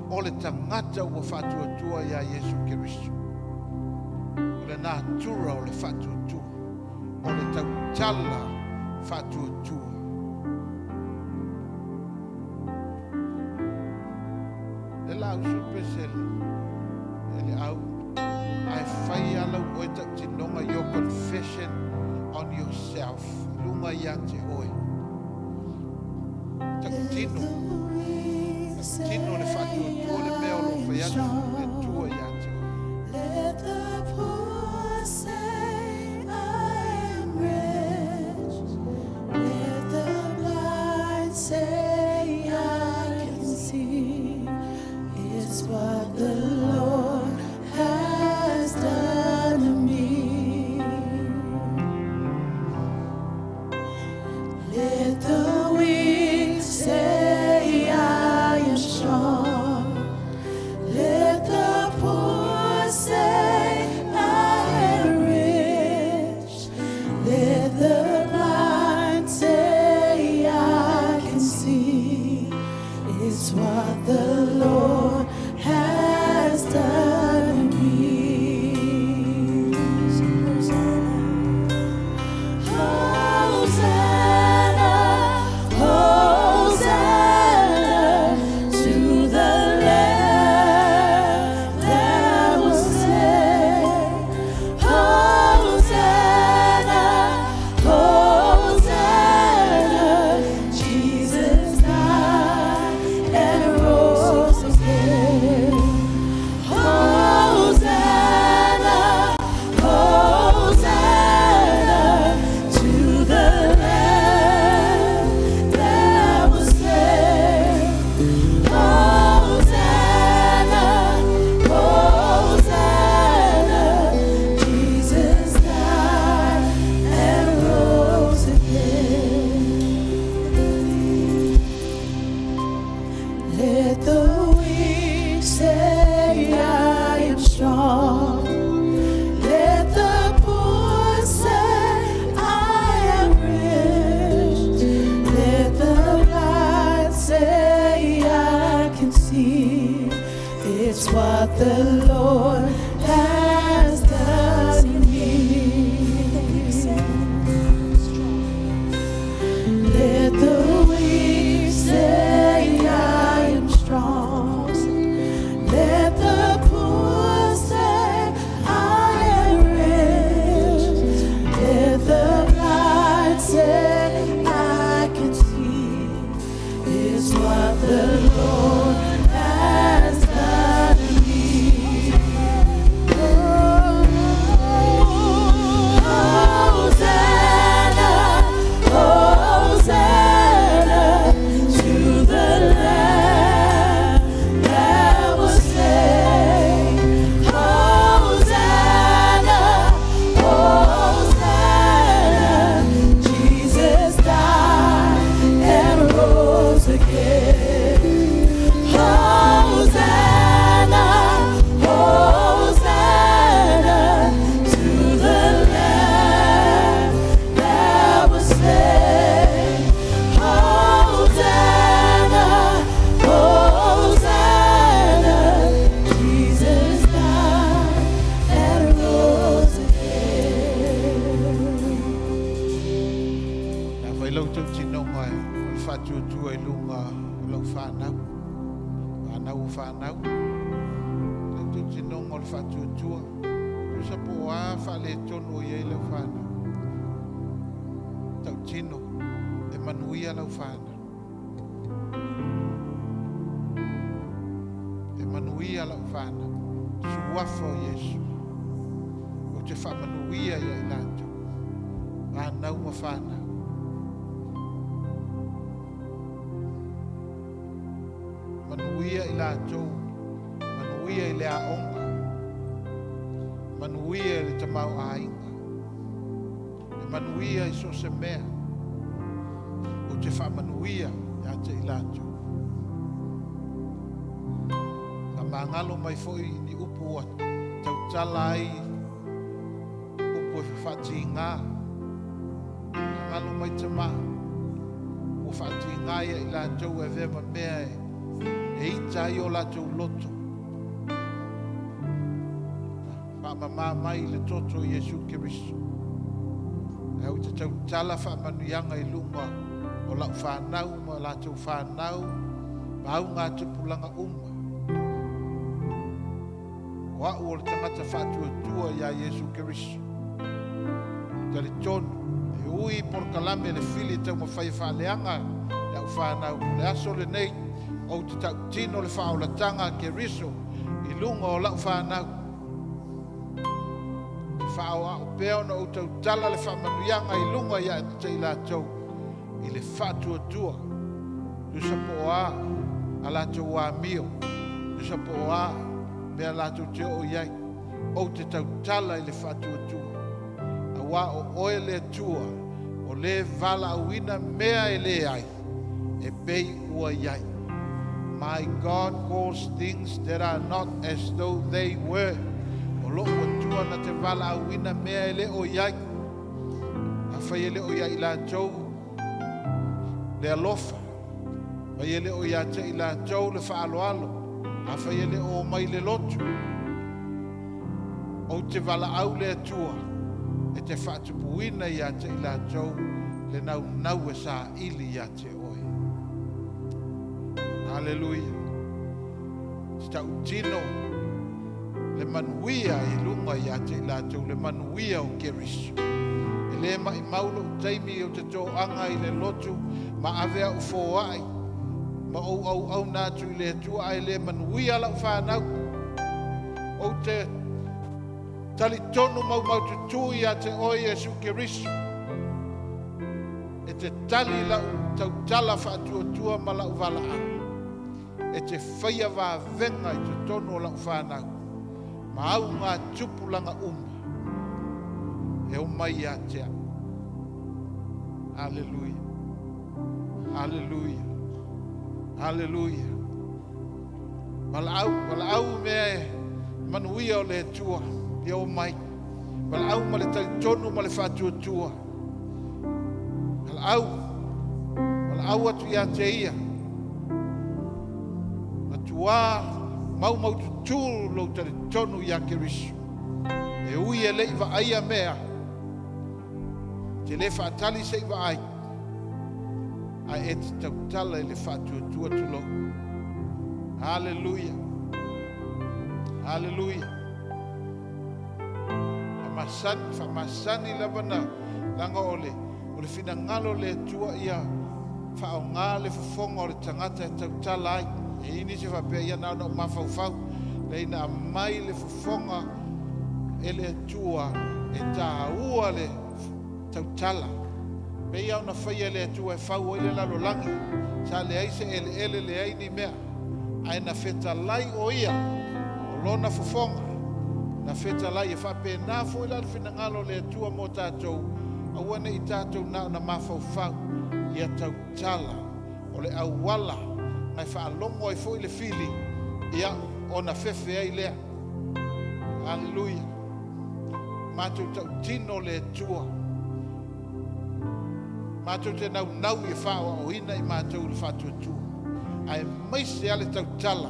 o le tagata ua faatuatua ia Iesu Keriso. O le natura o le faatuatua. O le tautala faatuatua. Le la usu pese le le au. Ae fai ala u oe tautinoga your confession on yourself. Lunga ia te oe. Tautino. Tautino le faatuatua le mea o lo o fai atu le Atua ia te oe. Let the poor say, I am rich. Let the blind say, I can see. It's what the Lord has done to me. Let the weak say, I am strong. Let the poor say, I am rich. Let the blind say, I can see. It's what the Lord has done to me. Hosanna, Hosanna to the Lamb that was slain. Hosanna, Hosanna, Jesus died and rose again. Hosanna, Hosanna to the Lamb that was slain. Hosanna, Hosanna, Jesus died and rose again. Let the weak say I am strong. Let the poor say I am rich. Let the blind say I can see. It's what the Lord has done in me. Let the weak say I am strong. Let the poor say I am rich. Let the blind say I can see. It's what the Lord has done in me. Hosanna, Hosanna to the Lamb that was slain. Hosanna, Hosanna, Jesus died and rose again. Hosanna, Hosanna to the Lamb that was slain. Hosanna, Hosanna, Jesus died and rose again. Na fai lau tautinoga e o le faatuatua i luga o lau whanau. Whanau o whanau. Lau tautinoga tulaga o le faatuatua. Tusa po o a faaletonu o i ai lau fanau. Tautino, e manuia lau fanau. E manuia lau fanau. Suafa o Iesu. Ou te faamanuia ia i latou. Fanau ma fanau. Manuia i latou. Manuia i le aoga. Manuia i le tamaoaiga. E manuia i so o se mea. Ou te faamanuia ia te i latou. Faamagalo mai foi ni upu ua tautala ai, upu e faatiga. Magalo mai Tamā, ua faatiga ia i latou e avea ma mea e ita ai o latou loto. Faamama mai le toto o Iesu Keriso. Ae ou te tautala faamanuiaga i luga o lau fanau ma latou fanau ma augatupulaga uma. O au o le tagata faatuatua ia Iesu Keriso. Talitonu, e ui polokalame le fili e taumafai e faaleaga i au fanau. O le aso lenei, ou te tautino le faaolataga a Keriso i luga o lau fanau. Te faaoao pea ona ou tautala le faamanuiaga i luga ia te i latou i le faatuatua. Tusa po o a a latou amio, tusa po o a mea latou te oo i ai, ou te tautala i le faatuatua. Auā o oe le Atua o le valaauina mea e leai e pei ua i ai. My God calls things that are not as though they were. O lou Atua na te valaauina mea e le o i ai. Afai e le o ia i latou le alofa, afai e le o ia te i latou le faaaloalo, afai e le o mai le lotu, ou te valaau le Atua e te faatupuina ia te i latou le naunau e saili ia te oe. Haleluia. Te tautino le manuia i luga ia te i latou, le manuia o Keriso. E le maimau lou taimi o te toaga i le lotu ma ave au foai ma ou auauna atu i le Atua ae le manuia lau fanau. Ou te talitonu maumaututu ia te oe Iesu Keriso. E te tali lau tautala faatuatua ma lau valaau. E te faia vavega i totonu o lau fanau. Ma au ngā tupulaga uma. E o mai ia te au. Haleluia. Haleluia. Haleluia. Valaau, valaau mea e manuia o le Atua. Ia o mai. Valaau ma le talitonu ma le faatuatua. Valaau. Valaau atu ia te ia. Matua maumaututu lou talitonu ia Keriso. E ui e lei vaaia mea. Te le faatali se i vaai. Ae e te tautala i le faatuatua tulou. Haleluia. Haleluia. Faamasani, faamasani lava na laga o le finagalo le Atua ia faaaoga le fofoga o le tagata e tautala ai. E i nisi faapea ia na ona ou mafaufau. Le ina aumai le fofoga e le Atua e tāua le tautala. Pei ona faia le Atua e fau ai le lalolagi. Sa leai se eleele leai ni mea. Ae na fetalai o ia o lona fofoga. Na fetalai e faapena foi la le finagalo le Atua mo tatou. Aua ne i tatou na ona mafaufau. Ia tautala o le auala na e faalogo ai foi le fili. Ia ona fefe ai lea. Haleluia. Matou tautino le Atua. Matou te naunau i e faaoaoina i matou le faatuatua. Ae maise a le tautala.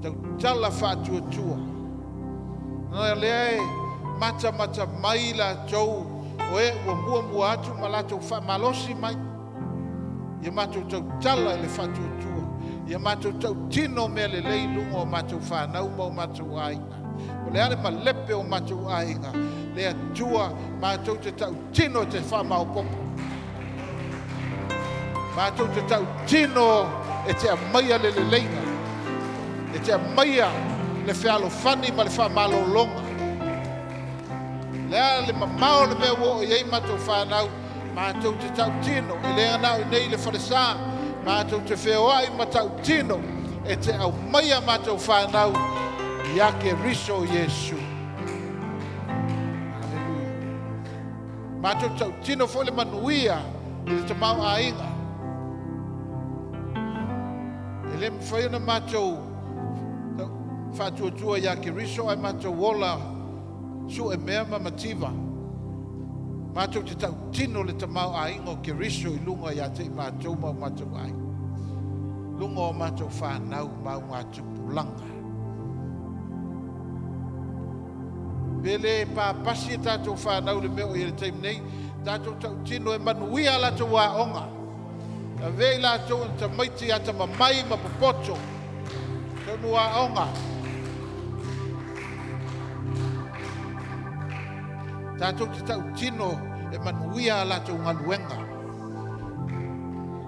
Tautala faatuatua. Na lea e matamata mai latou o e ua muamua atu ma latou faamalosi mai. Ia matou tautala i le faatuatua. Ia matou tautino mea lelei i luga o matou fanau ma o matou aiga. O le a le malepe o matou aiga, le Atua matou te tautino e te faamaopoopo. Matou te tautino e te aumaia le leleiga, e te aumaia le fealofani ma le faamalologa. O le a le mamao o le mea ua oo i ai matou fanau, matou te tautino, e le na o i inei i le falesa, matou te feoai ma tautino e te aumaia matou fanau ia Keriso Iesu. Aleluia. Matou tautino foi le manuia i le tamaoaiga. E le mafai ona matou faatuatua ia Keriso ae matou ola sue mea ma mativa. Matou te tautino le tamaoaiga o Keriso i luga ia te i matou ma o matou aiga, luga o matou fanau ma augatupulaga. Pe le papasi e tatou fanau i le mea o i ai i le taimi nei, tatou tautino e manuia a latou aoga. Ave i latou o tamaiti atamamai ma popoto tonu aoga. Tatou te tautino e manuia a latou galuega.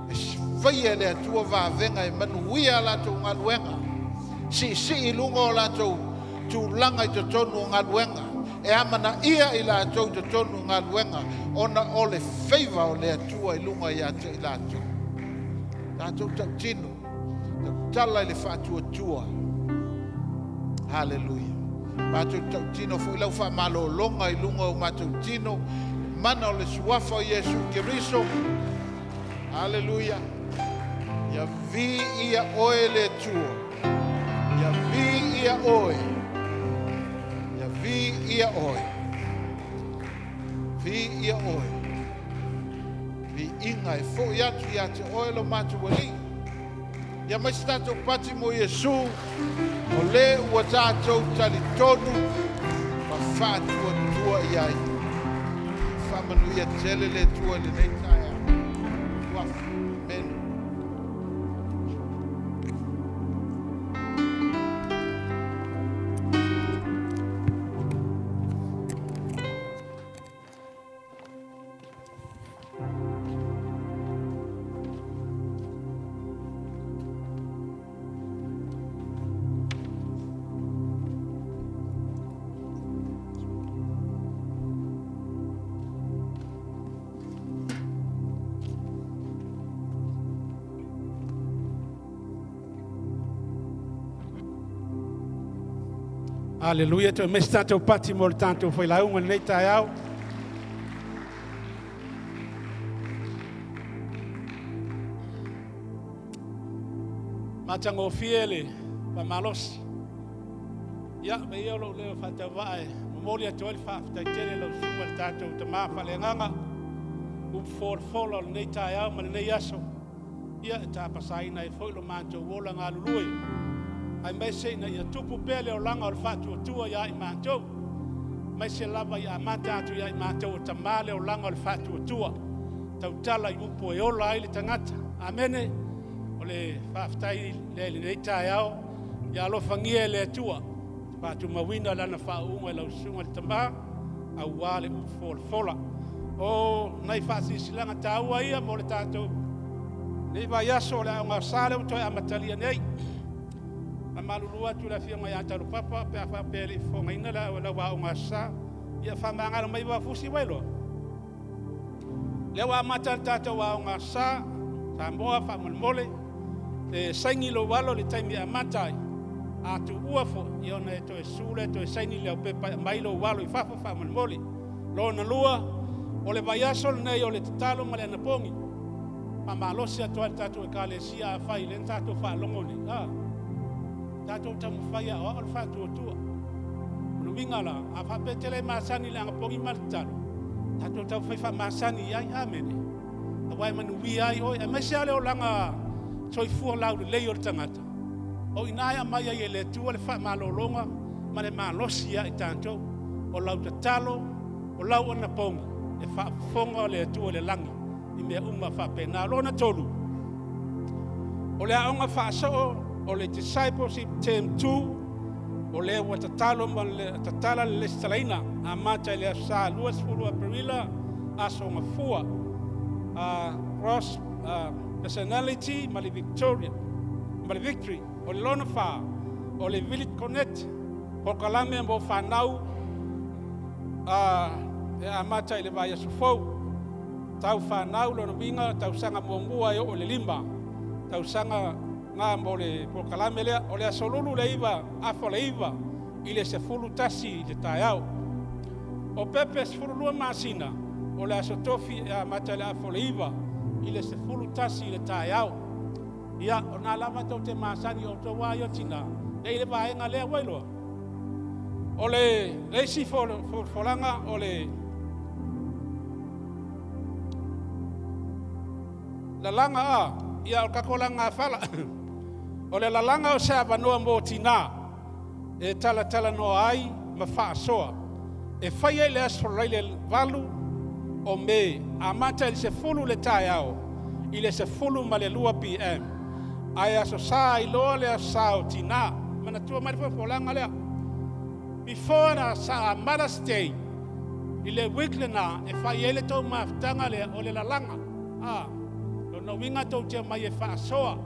E faia e le Atua vavega e manuia a latou galuega. Siisii i luga o latou tulaga i totonu o galuega. E amanaia i latou i totonu o galuega ona o le feiva o le Atua i luga ia te i latou. Tatou tautino, tautala i le faatuatua. Haleluia. Matou tautino foi lau faamalologa i luga o matou tino, mana o le suafa o Iesu Keriso. Haleluia. Ia viia oe le Atua. Ia viia oe. Ia viia oe. Viia oe. Viiga e foi atu ia te oe lo matou Alii. Ia mai se tatou pati mo Iesu, o le ua tatou talitonu ma faatuatua i ai. Faamanuia tele le Atua i lenei taeao. Amen. Aleluia. Toe mai se tatou pati mo le tatou failauga i lenei taeao. Matagofie le faamalosi. Ia, avea ia lou leo faatauvaa e momoli atu ai le faafetai tele i lau susuga i le tatou tama faaleagaga, upu folafola o lenei taeao ma lenei aso. Ia, e tapasaina ai foi lo matou ola galulue, aemaise ina ia tupu pea le olaga o le faatuatua ia i matou, aemaise lava ia amata atu ia i matou o tama le olaga o le faatuatua, tautala i upu e ola ai le tagata. Amene. O le faafetai lea i lenei taeao, ia alofagia e le Atua faatumauina lana faauuga i lau susuga i le tama, aua le upu folafola. O nai faasilasilaga taua ia mo le tatou nei vaiaso o le Aoga Sa lea ua toe amatalia nei. Faamalulu atu i le afioga ia Talopapa pe a faapea e le i fofogaina lau Aoga Sa, ia faamagalo mai Vaafusi Vailoa. Lea ua amata le tatou Aoga Sa, Samoa faamolemole, e saini lou alo i le taimi e amata ai, a tuua foi, ia ona e toe susu lea toe saini le aupepa e aumai lou alo i fafo faamolemole. Lona lua, o le vaiaso lenei o le tatalo ma le anapogi. Faamalosi atu ai le tatou Ekalesia afai lea na tatou faalogo nei, a tatou taumafai e aoao le faatuatua. O le uiga la, a faapea e te le masani i le anapogi ma le tatalo, tatou taumafai faamasani i ai, amene. Aua e manuia ai oe, aemaise lava le olaga soifua laulelei o le tagata. O i ina e aumai ai e le Atua le faamalologa ma le malosi ia i tatou. O lau tatalo, o lau anapogi, e faafofoga le Atua i le lagi i mea uma faapena. Lona tolu, o le aoga faasoo o le Discipleship Term 2. O lea ua tatalo ma le tatala le lesitalaina amata i le aso Sa 20 Aperila, aso Gafua. Cross Personality ma le Victoria ma le Victory. O le lona fa, o le Village Connect, polokalame mo fanau e amata i le vaiaso fou. Tau fanau lona uiga tausaga muamua e oo i le 5 tausaga na mo le polokalame lea. O le aso Lulu le 9 afa o le 9 i le 11 i le taeao. O pepe 12 masina, o le aso Tofi e amata i le afa o le 9 i le 11 i le taeao. Ia, o na lava tou te masani o outou lava ia o tina, e i le vaega lea ua iloa. O le isi folafolaga o le lalaga a, ia o le tatou lagafala. O le lalaga o se avanoa mo tinā e talatalanoa ai ma faasoa. E faia i le aso Faraile 8 o Me, amata i le 10 le taeao i le 12 PM. Ae aso Sa ai loa le aso Sa o tinā. Manatua mai le folafolaga lea. Before na sa Mother's Day, i le week lena e fai ai le tou mafutaga lea o le lalaga. Lona uiga tou te omai e faasoa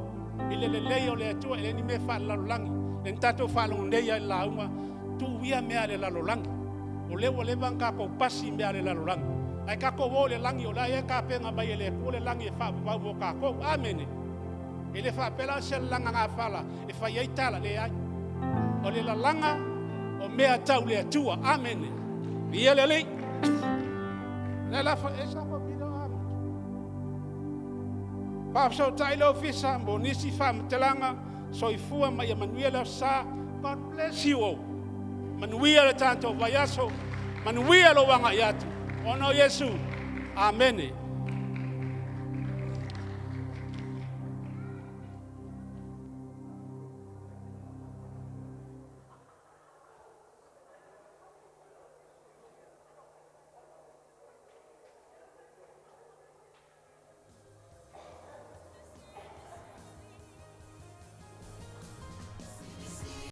i le lelei o le Atua, e le ni mea faalelalolagi. Le na tatou faalogo nei lava i le lauga, tuu ia mea a le lalolagi. O lea ua leva ona tatou pasi mea a le lalolagi. Ae tatou o i le lagi o la e tapena mai e le Atua le lagi e faavavau mo tatou. Amene. E le faapea la o se lalaga gafala e fai ai tala, leai. O le lalaga o mea tau le Atua. Amene. Viia le Alii. Le la fa e sa fa pila a. Faafesootai le ofisa mo nisi faamatalaga soifua ma ia manuia le aso Sa. God bless you all. Manuia le tatou vaiaso. Manuia lou agai atu. Ona o Iesu. Amene.